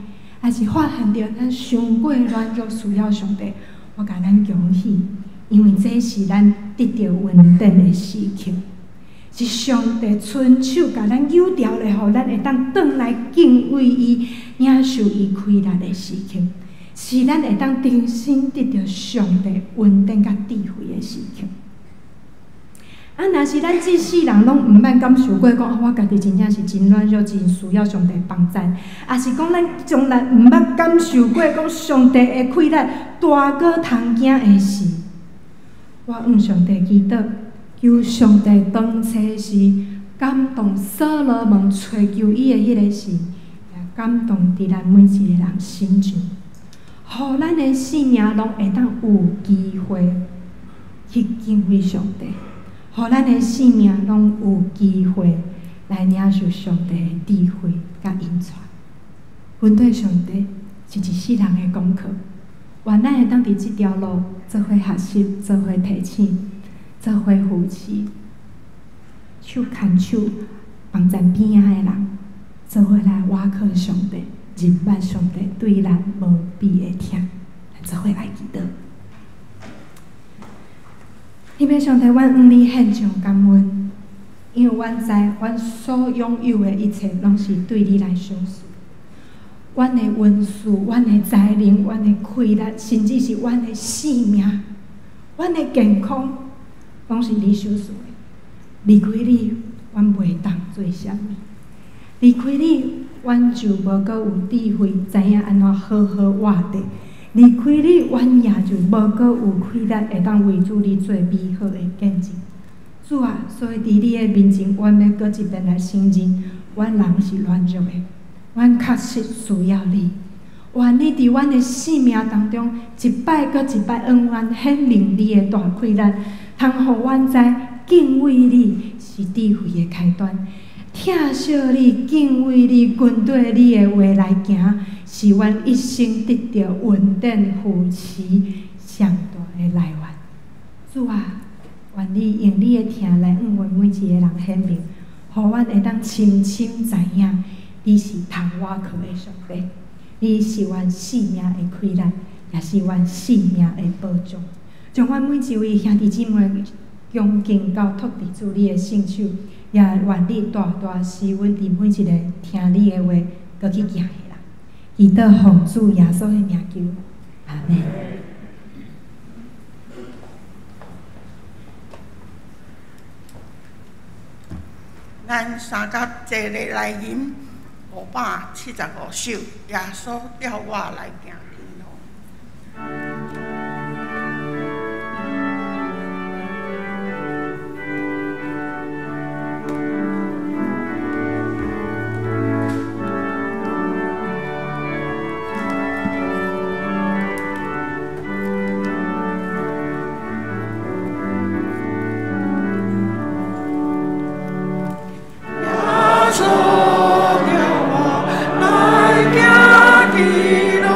Speaker 2: 抑是發現著咱傷過軟弱，需要上帝，我共咱恭喜，因為這是咱得著恩典的時刻，是上帝伸手共咱扭牢咧，予咱會當轉來敬畏伊、領受伊氣力的時刻，是咱會當重新得著上帝恩典佮智慧的時刻。啊，若是咱這世人攏毋捌感受過，講啊，我家己真正是真軟弱，真需要上帝幫贊，抑是講咱從來毋捌感受過，講上帝的氣力大過通驚的事。我向上帝祈禱，求上帝當初時感動所羅門揣求伊的彼个時，也感動佇咱每一个人身上，予咱的生命攏會當有機會去敬畏上帝。予咱的生命攏有機會來領受上帝的智慧佮引帶。跟綴上帝是一世人的功課。願咱會當佇這條路做伙學習，做伙提醒，做伙扶持，手牽手幫贊邊仔的人，做伙來倚靠上帝，認捌上帝對咱無比的疼，咱做伙來祈禱。天父上帝，阮向你獻上感恩，因為阮知阮所擁有的一切，攏是對你來賞賜。阮的恩賜、阮的才能、阮的氣力，甚至是阮的性命、阮的健康，攏是你賞賜的。離開你，阮袂當做啥物；離開你，阮就無閣有智慧，知影按怎好好活著。離開你，阮也就無閣有氣力，會當為主你做美好的見證。主啊，所以佇你的面前，阮欲閣一遍來承認，阮人是軟弱的，阮確實需要你。願你佇阮的生命當中，一擺閣一擺，向阮顯明你的大氣力，通予阮知敬畏你是智慧的開端。疼惜你、敬畏你、跟綴你的話來行，是阮一生得著恩典扶持上大的來源。主啊，願你用你的疼來向阮每一個人顯明，予阮會當深深知影，你是通倚靠的上帝，你是阮生命的氣力，也是阮生命的保障。將阮每一位兄弟姊妹恭敬交託佇主你的聖手，也願你大大施阮佇每一個聽你的話，閣去行的人。祈禱奉主耶穌的名求，阿們。
Speaker 3: 咱三甲齊咧來吟575首，耶穌召我來行天路。耶穌召我來行天路。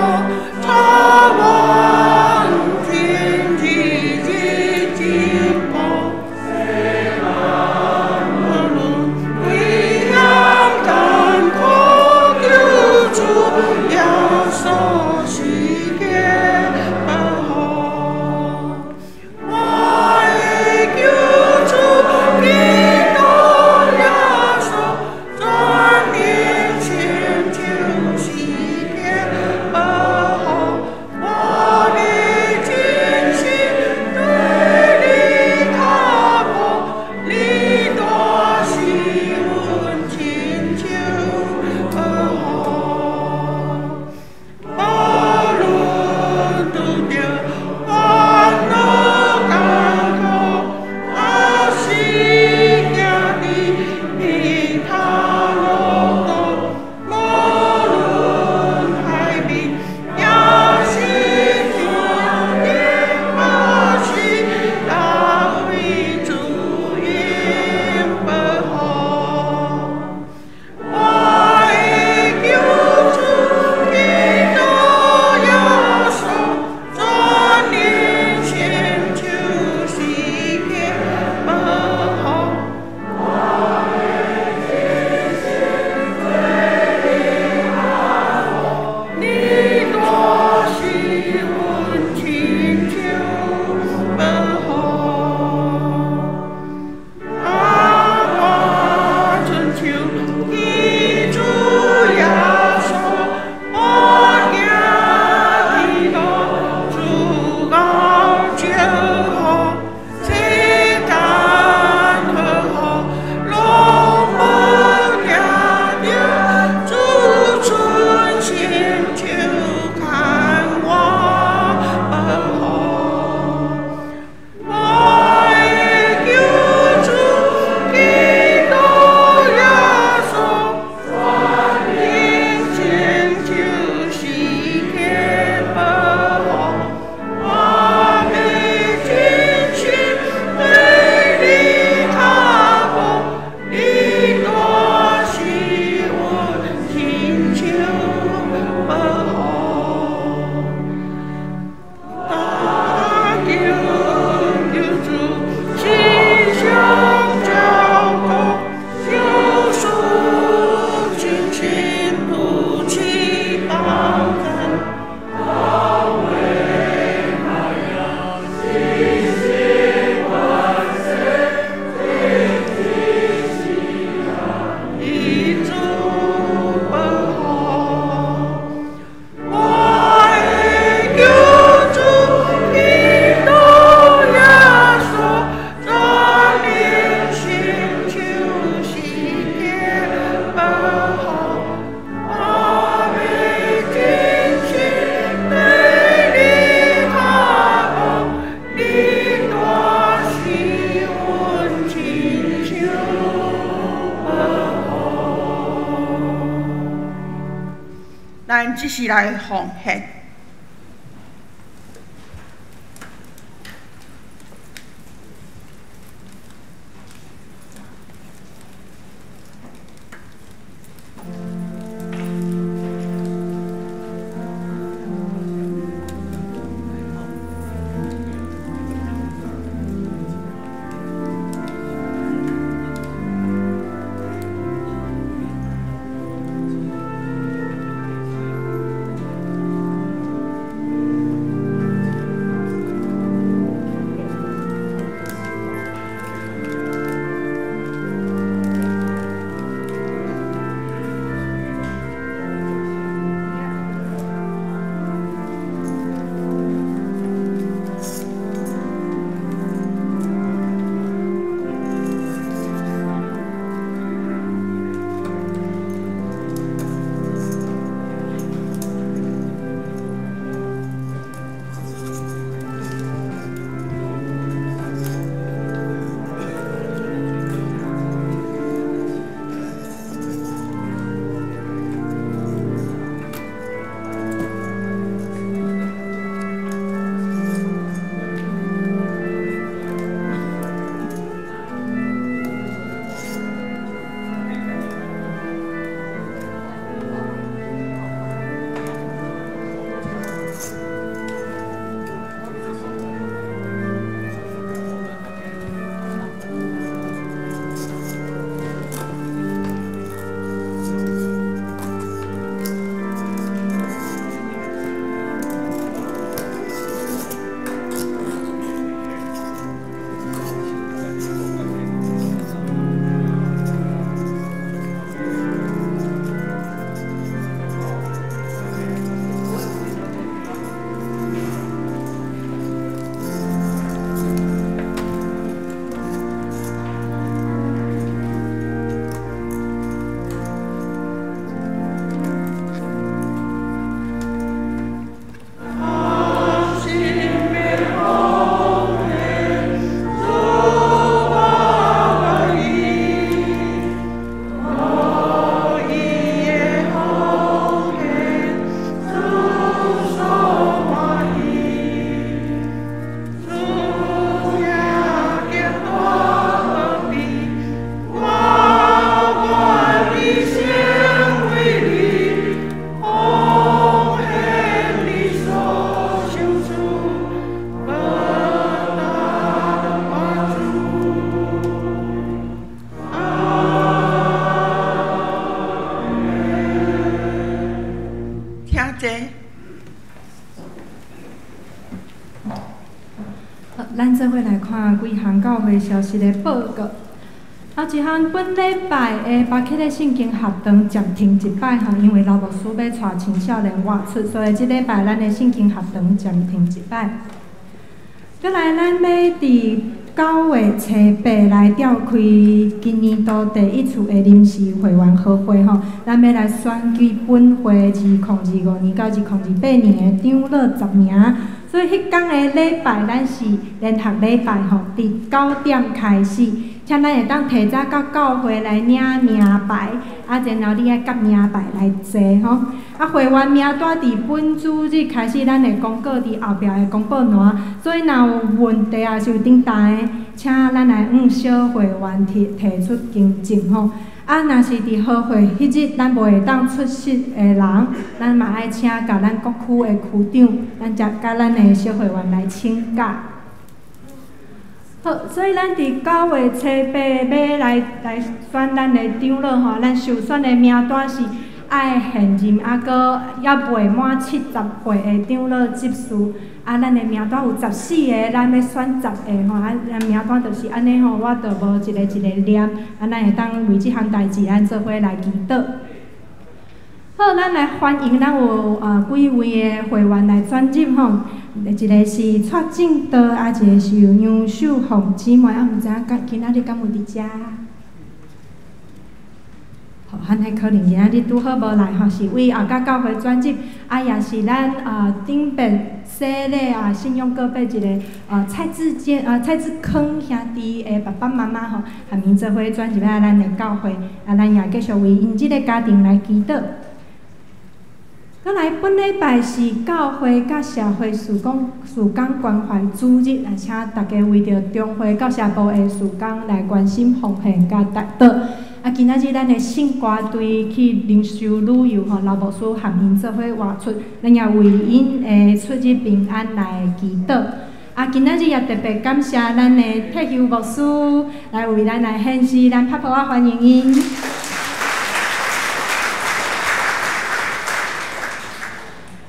Speaker 3: 只是来奉献。
Speaker 2: 咱做伙来看几项教会消息的报告。头一项，本礼拜的巴克的圣经学堂暂停一摆吼，因为刘牧师欲带青少年外出，所以这礼拜咱的圣经学堂暂停一摆。阁来，咱欲伫9月初8来召开今年度第一次的临时会员合会吼，咱欲来选举本会2025年到2028年的长老10名。所以彼工的礼拜，咱是联合礼拜吼，伫9点开始，请咱会当提早到教会来领名牌，啊，然后你爱夹名牌来坐吼。啊，会员名单伫本主日开始，咱会公告伫后壁的公布栏，所以若有问题抑是有顶待的，请咱来向小会员提出更正吼。啊，若是伫合会彼日咱无会当出席的人，咱嘛爱请共咱各区的区长，咱才佮咱的小会员来请假。好，所以咱伫9月初8欲来选咱的长老吼，咱受选的名单是爱现任犹阁犹未满70岁的长老执事。啊，咱的名单有14个，咱欲选10个吼。啊，咱名单就是按呢吼，我就无一个一个念。啊，咱会当为这项代志，咱做伙来祈祷。好，咱来欢迎咱有几位的会员来转入吼。一个是蔡正道，啊，一个是杨秀凤姊妹。啊，毋知影今仔日敢有伫遮？好，按呢可能今仔日拄好无来吼，是为后甲教会转入，啊，也是咱顶遍洗礼啊，信仰告白一个蔡志康兄弟的爸爸妈妈吼，含𪜶做伙转入来咱的教会，啊，咱也继续为𪜶这个家庭来祈祷。閣來本禮拜是教會佮社會事工關懷主日，啊，請大家為著中會到社部的事工來關心奉獻佮代禱。啊，今仔日咱的聖歌隊去靈修旅遊吼，劉牧師含𪜶做伙外出，咱也為𪜶的出入平安來祈禱。啊，今仔日也特別感謝咱的退休牧師來為咱來獻詩，咱拍噗仔歡迎𪜶。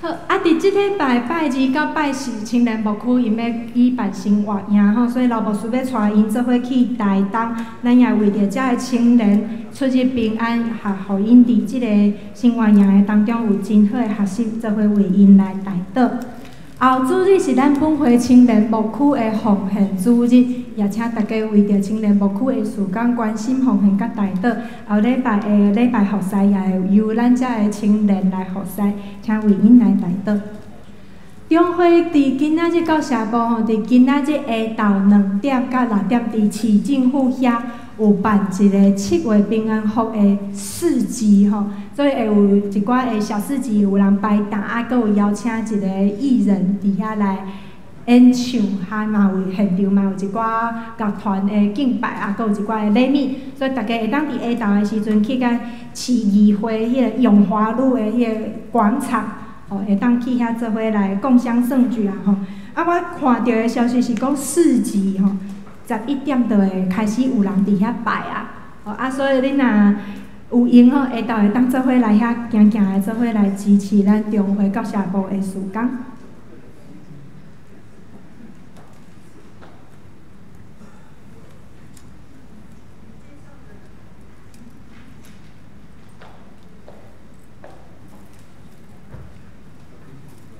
Speaker 2: 好，啊，佇這禮拜拜二到拜四，青年牧區𪜶欲舉辦生活營吼，所以劉牧師欲帶𪜶做伙去台東，咱也為著遮的青年出入平安，予𪜶佇這個生活營的當中有真好的學習，做伙為𪜶來代禱。後主日是咱本會青年牧區的奉獻主日，也請大家為著青年牧區的事工關心奉獻佮代禱。後禮拜的禮拜服侍也會由咱遮的青年來服侍，請為𪜶來代禱。中會佇今仔日到社部吼，佇今仔日下晝2點到6點，佇市政府遐有辦一個7月平安福的市集吼，所以會有一寡的小市集，有人擺檔，啊，閣有邀請一個藝人佇遐來演唱，哈嘛有現場嘛有一寡樂團的敬拜，啊，閣有一寡的禮物，所以大家會當佇下晝的時陣去甲市議會彼個永華路的彼個廣場，吼，會當去遐做伙來共襄盛舉啊吼。啊，我看著的消息是講市集吼，11點就會開始有人佇遐擺啊，吼啊，所以恁若有閒吼，下晝會當做伙來遐行行的，做伙來支持咱中會到社部的事工。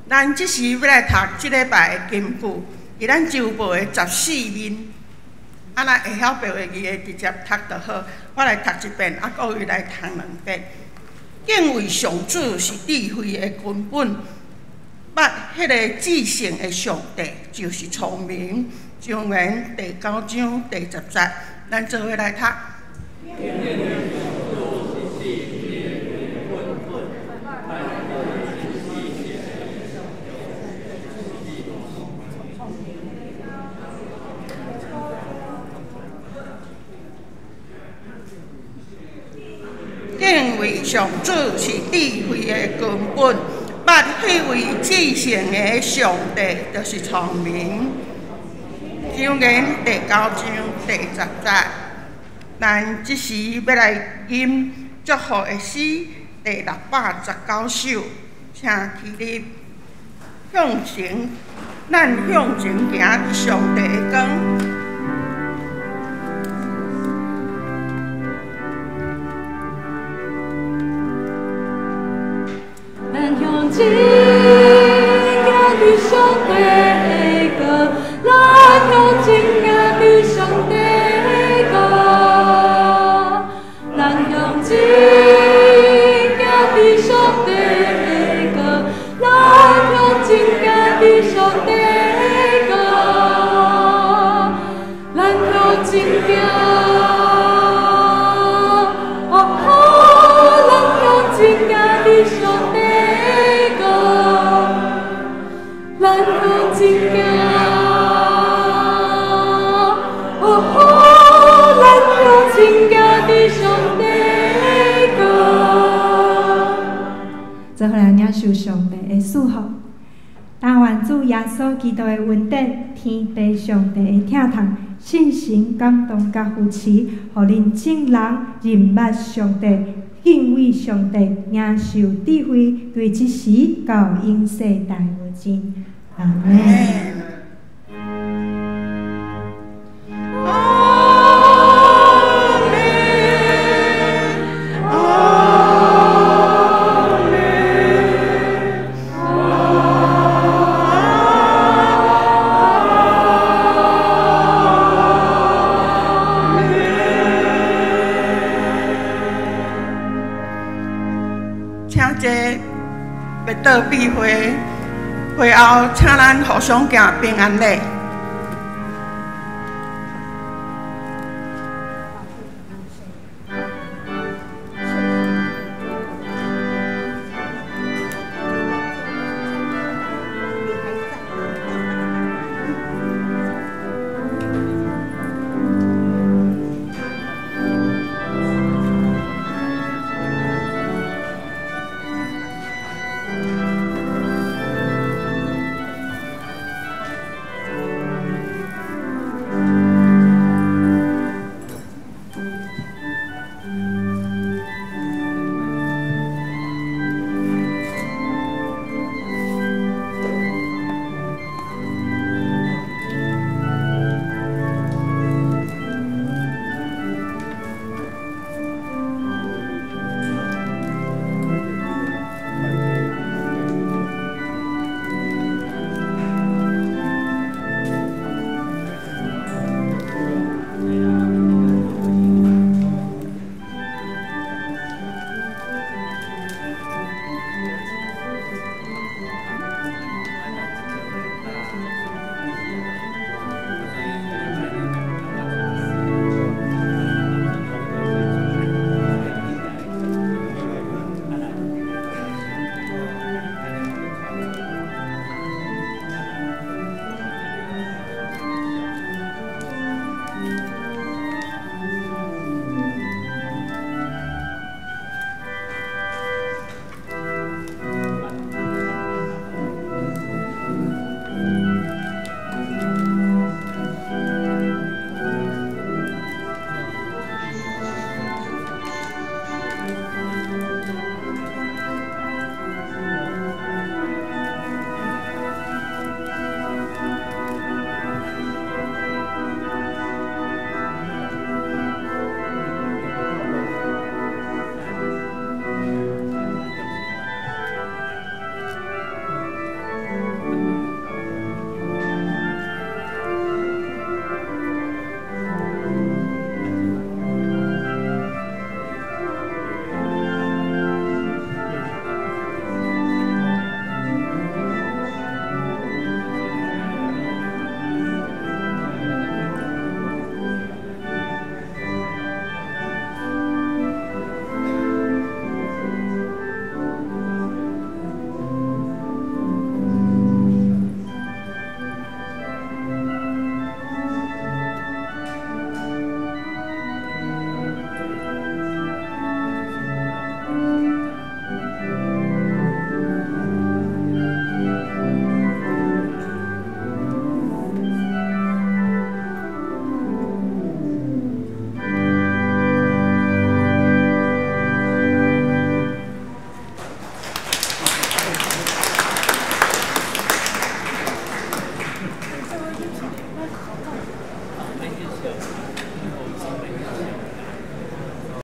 Speaker 3: 咱這時欲來讀這禮拜的金句，佇咱周報的14面。啊，若會曉白話字的，直接讀就好。我來讀一遍，啊，各位來讀兩遍。敬畏上主是智慧的根本，捌彼个至聖的上帝就是聰明。箴言第9章第10節，咱做伙來讀。敬畏上主是智慧的根本，捌彼位至聖的上帝就是聰明。箴言第9章第10節，咱這時欲來吟祝福的詩第619首，請起立，向前，咱向前行，上帝的光。
Speaker 1: 向前行伫上帝的光，咱向前行伫上帝的光，咱向前行伫上帝的光，咱向前行伫上帝的光，咱向前行，哦，咱向前行伫上帝。咱向前行，哦，咱向前行伫上帝的光。
Speaker 2: 做伙来领受上帝的祝福，但願主耶穌基督的恩典、天父上帝的疼痛、聖神感動佮扶持，予恁眾人認捌上帝、敬畏上帝、領受智慧，對這時到永世代無盡。阿們。
Speaker 3: 阿們，阿們，阿們。請坐，欲倒闭会。会后，請咱互相行平安禮。